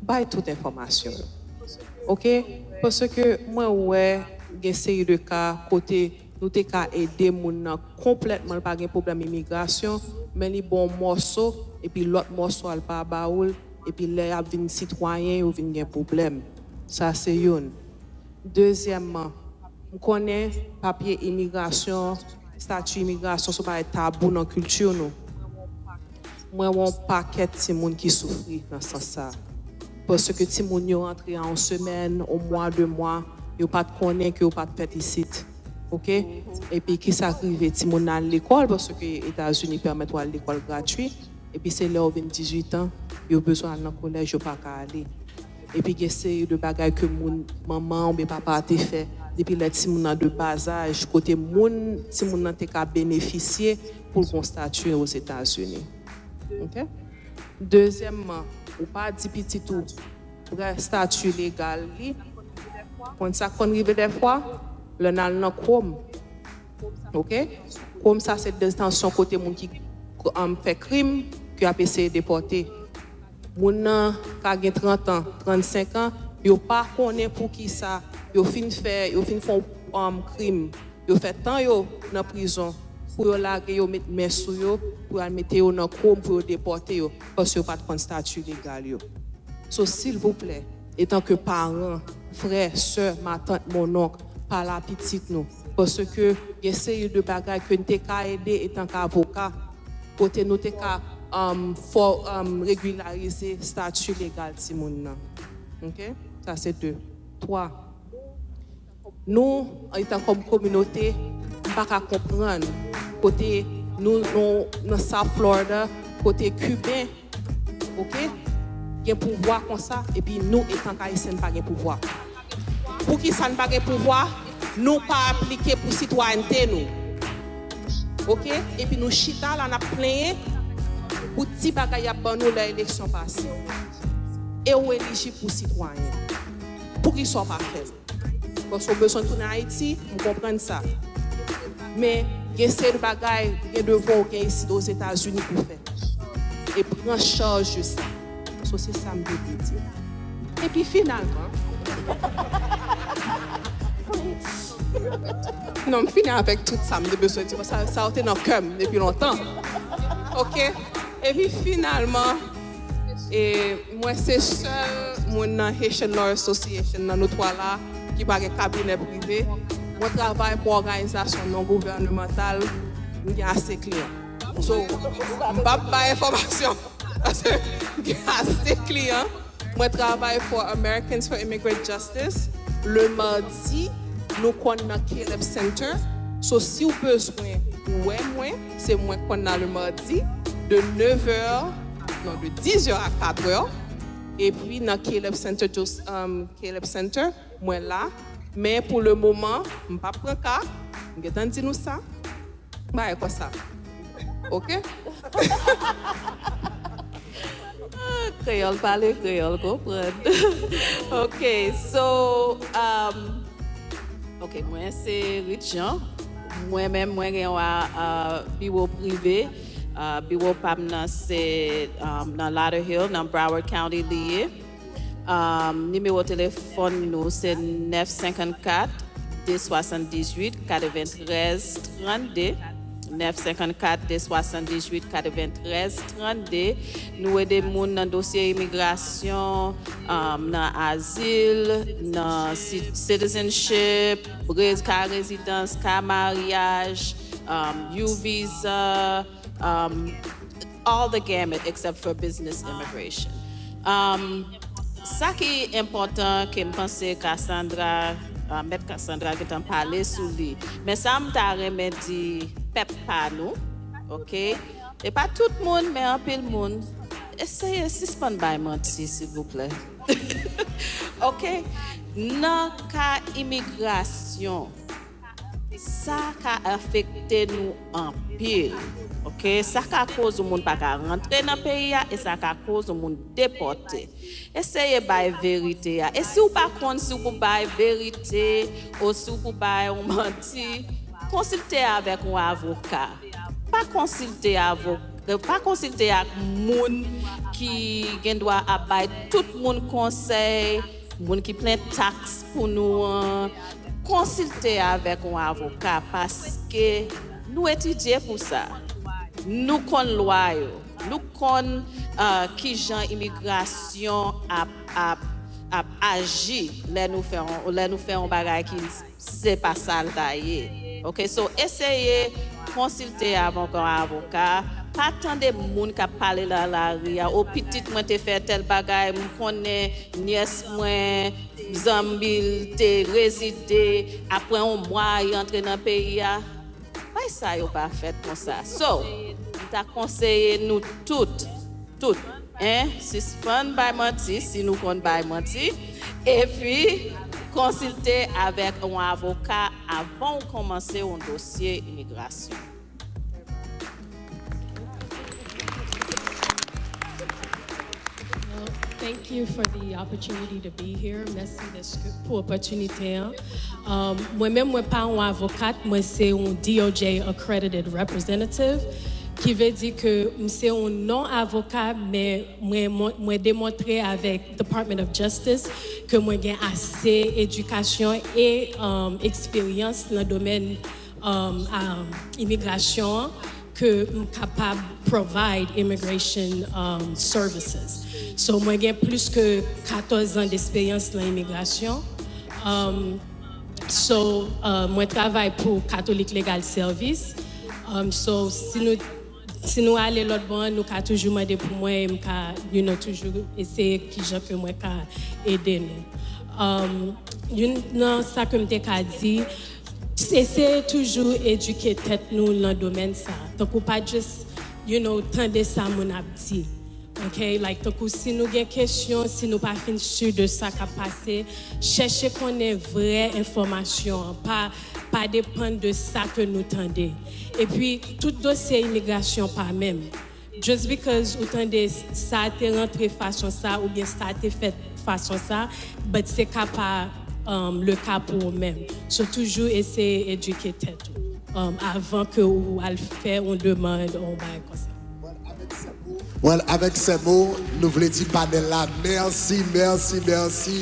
bay tout enfòmasyon yo. Oke? Paske mwen wè gen seri de ka kote nou te ka ede moun nan konplètman, li pa gen pwoblèm imigrasyon, men li ba w mòso, epi lòt mòso a l pa ba ou l, epi lè y ap vin sitwayen, yo vin gen pwoblèm. Sa se youn. Dezyèmman, m konnen papye imigrasyon, estati imigrasyon se yon bagay tabou nan kilti nou. Mwen wè yon pakèt timoun ki soufri nan sans sa. Paske timoun yo rantre a yon semèn, yon mwa, de mwa, yo pa t konnen ke yo pa t fèt isit. Oke? Epi kisa k rive? Timoun nan al lekòl, paske Etazini pèmèt ou al lekòl gratui. Epi se lè w vin dizuit an, yo bezwen al nan kolèj, yo pa ka ale. Epi gen seri de bagay ke moun, manman oubyen papa te fè depi lè timoun nan de bazaj, kote moun, timoun nan te ka benefisye pou l gon stati Ozetazini. Oke? Dezyèmman, ou pa di pitit ou prè stati legal li. Konn sa k konn rive dèfwa? Lè n al nan Chrome. Oke? Chrome sa se detansyon kote moun ki, um, fè krim ke y ap eseye depòte. Moun nan ka gen trant an, trannsenk an, yo pa konnen poukisa yo fin fè, yo fin fè yon, um, krim. Yo fè tan yo nan prizon pou yo lage yo met men sou yo, pou yo al mete yo nan Chrome, pou yo depòte yo, paske yo pa t konn stati legal yo. So, silvouplè, etanke paran, frè, sè, matant, mononk, pale a pitit nou, paske gen seri de bagay ke n te ka ede etanke avoka, kote nou te ka, um, fò, um, regilarize stati legal timoun nan. Oke? Sa se de. Twa, nou, antan kòm kominote, m pa ka konprann kote nou, nou nan South Florida, kote Kiben, oke, gen pouvwa konsa, epi nou, etanke Ayisyen, n pa gen pouvwa. Poukisa n pa gen pouvwa? Nou pa aplike pou sitwayènte nou. Oke? Epi nou chita la, n ap plenyen pou ti bagay y ap ban nou lè eleksyon pase. E ou elijib pou sitwayen. Poukisa w pa fè l? Paske w bezwen tounen Ayiti, m konprann sa. Men, gen seri de bagay, gen devwa w gen isit Ozetazini pou fè. E pran chaj de sa. So, se sa m te vle di. Epi finalman, Non, m fini avèk tout sa m te bezwen di. Sa, sa yo te nan kè m depi lontan. Oke? Epi finalman, e, mwen se sèl moun nan Haitian Law Association nan nou twa la ki pa gen kabinè prive. Mwen travay pou òganizasyon non gouvènemantal, m gen ase kliyan. So, m p ap bay enfòmasyon. Paske m gen ase kliyan. Mwen travay for Americans for Immigrant Justice. Le madi, nou konn nan Caleb Center. So, si w bezwen wè mwen, se mwen konn la le madi, de nev è, non, de diz è a kat è. Epi nan Caleb Center, just, um, Caleb Center, mwen la. Men pou le moman, m p ap pran ka. M gentan di nou sa. Bagay konsa. Oke? Ah, kreyòl pale, kreyòl konprann. Ok, so, um, ok, mwen se Rit Jean. Mwen menm, mwen gen yon uh, biwo prive. Uh, biwo pa m nan se um, nan Lauderhill, nan Broward County li ye. Um, nimewo telefòn nou se nèf senkannkat, de swasanndizwit, katreventrèz, trannde. Nèf senkannkat, de swasanndizwit, katreventrèz, trannde. Nou ede moun nan dosye imigrasyon, um, nan azil, nan ci- citizenship, rez- ka rezidans, ka maryaj, um, U visa, um, all the gamut except for business immigration. Um, sa ki enpòtan ke m panse Cassandra, uh, Mèt Cassandra gentan pale sou li. Men sa m ta renmen di pèp pa nou, oke? E pa tout moun, men anpil moun. Eseye sispann bay manti, silvouplè. Oke? Nan ka imigrasyon, sa ka afekte nou anpil. Oke? Sa ka koz yon moun pa ka rantre nan peyi a e sa ka koz yon moun depòte. Eseye bay verite a. E si w pa konn si w pou bay verite ou si w pou bay yon manti, konsilte avèk yon avoka. Pa konsilte avoka. Pa konsilte ak moun ki gen dwa ap bay tout moun konsèy, moun ki plen taks pou nou an. Konsilte avèk yon avoka paske nou etidye pou sa. Nou konn lwa yo. Nou konn uh, kijan imigrasyon ap, ap, ap aji lè nou fè yon, lè nou fè yon bagay ki se pa sa l ta ye. Oke, so eseye konsilte avèk yon avoka. Pa tande moun k ap pale nan lari a, o pitit mwen te fè tèl bagay, m konnen nyès mwen, zanmi l te rezide, apre yon mwa, li antre nan peyi a. Bagay sa yo pa fèt konsa. So, m ta konseye nou tout, tout, en, sispann bay manti si nou konn bay manti, epi konsilte avèk yon avoka avan w kòmanse yon dosye imigrasyon. Thank you for the opportunity to be here. Mèsi pou opòtinite an. Um, mwen menm, mwen pa yon avokat, mwen se yon D O J accredited representative, ki vle di ke m se yon non avoka, men mwen, mwen demontre avèk Department of Justice ke mwen gen ase edikasyon e um, eksperyans nan domèn um, um, imigrasyon an ke m kapab provide immigration um, services. So mwen gen plis ke katòz an d'eksperyans nan imigrasyon. Um, so uh, mwen travay pou Catholic Legal Service. Um, so si nou si nou ale lòt bò an, nou ka toujou mande pou mwen e m ka you know, toujou eseye kijan ke mwen ka ede nou. Um, youn nan sa ke m te ka di, eseye toujou edike tèt nou nan domèn sa. Tankou pa just you know, tande sa moun ap di. Ok, like, tankou si nou gen kesyon, si nou pa fin si de sa k ap pase, chèche konnen vrè enfòmasyon an, pa, pa depann de sa ke nou tande. Epi, tout dosye imigrasyon pa menm. Just because ou tande sa te rantre fason sa oubyen sa te fèt fason sa, but se ka pa um, le ka pou ou menm. So toujou eseye edike tèt ou um, avan ke ou al fè yon demann yon bagay konsa. Well, avèk sè mo, nou vle di panèl la mèsi, mèsi, mèsi.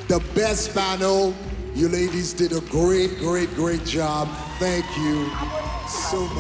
The best panel. You ladies did a great, great, great job. Thank you so much.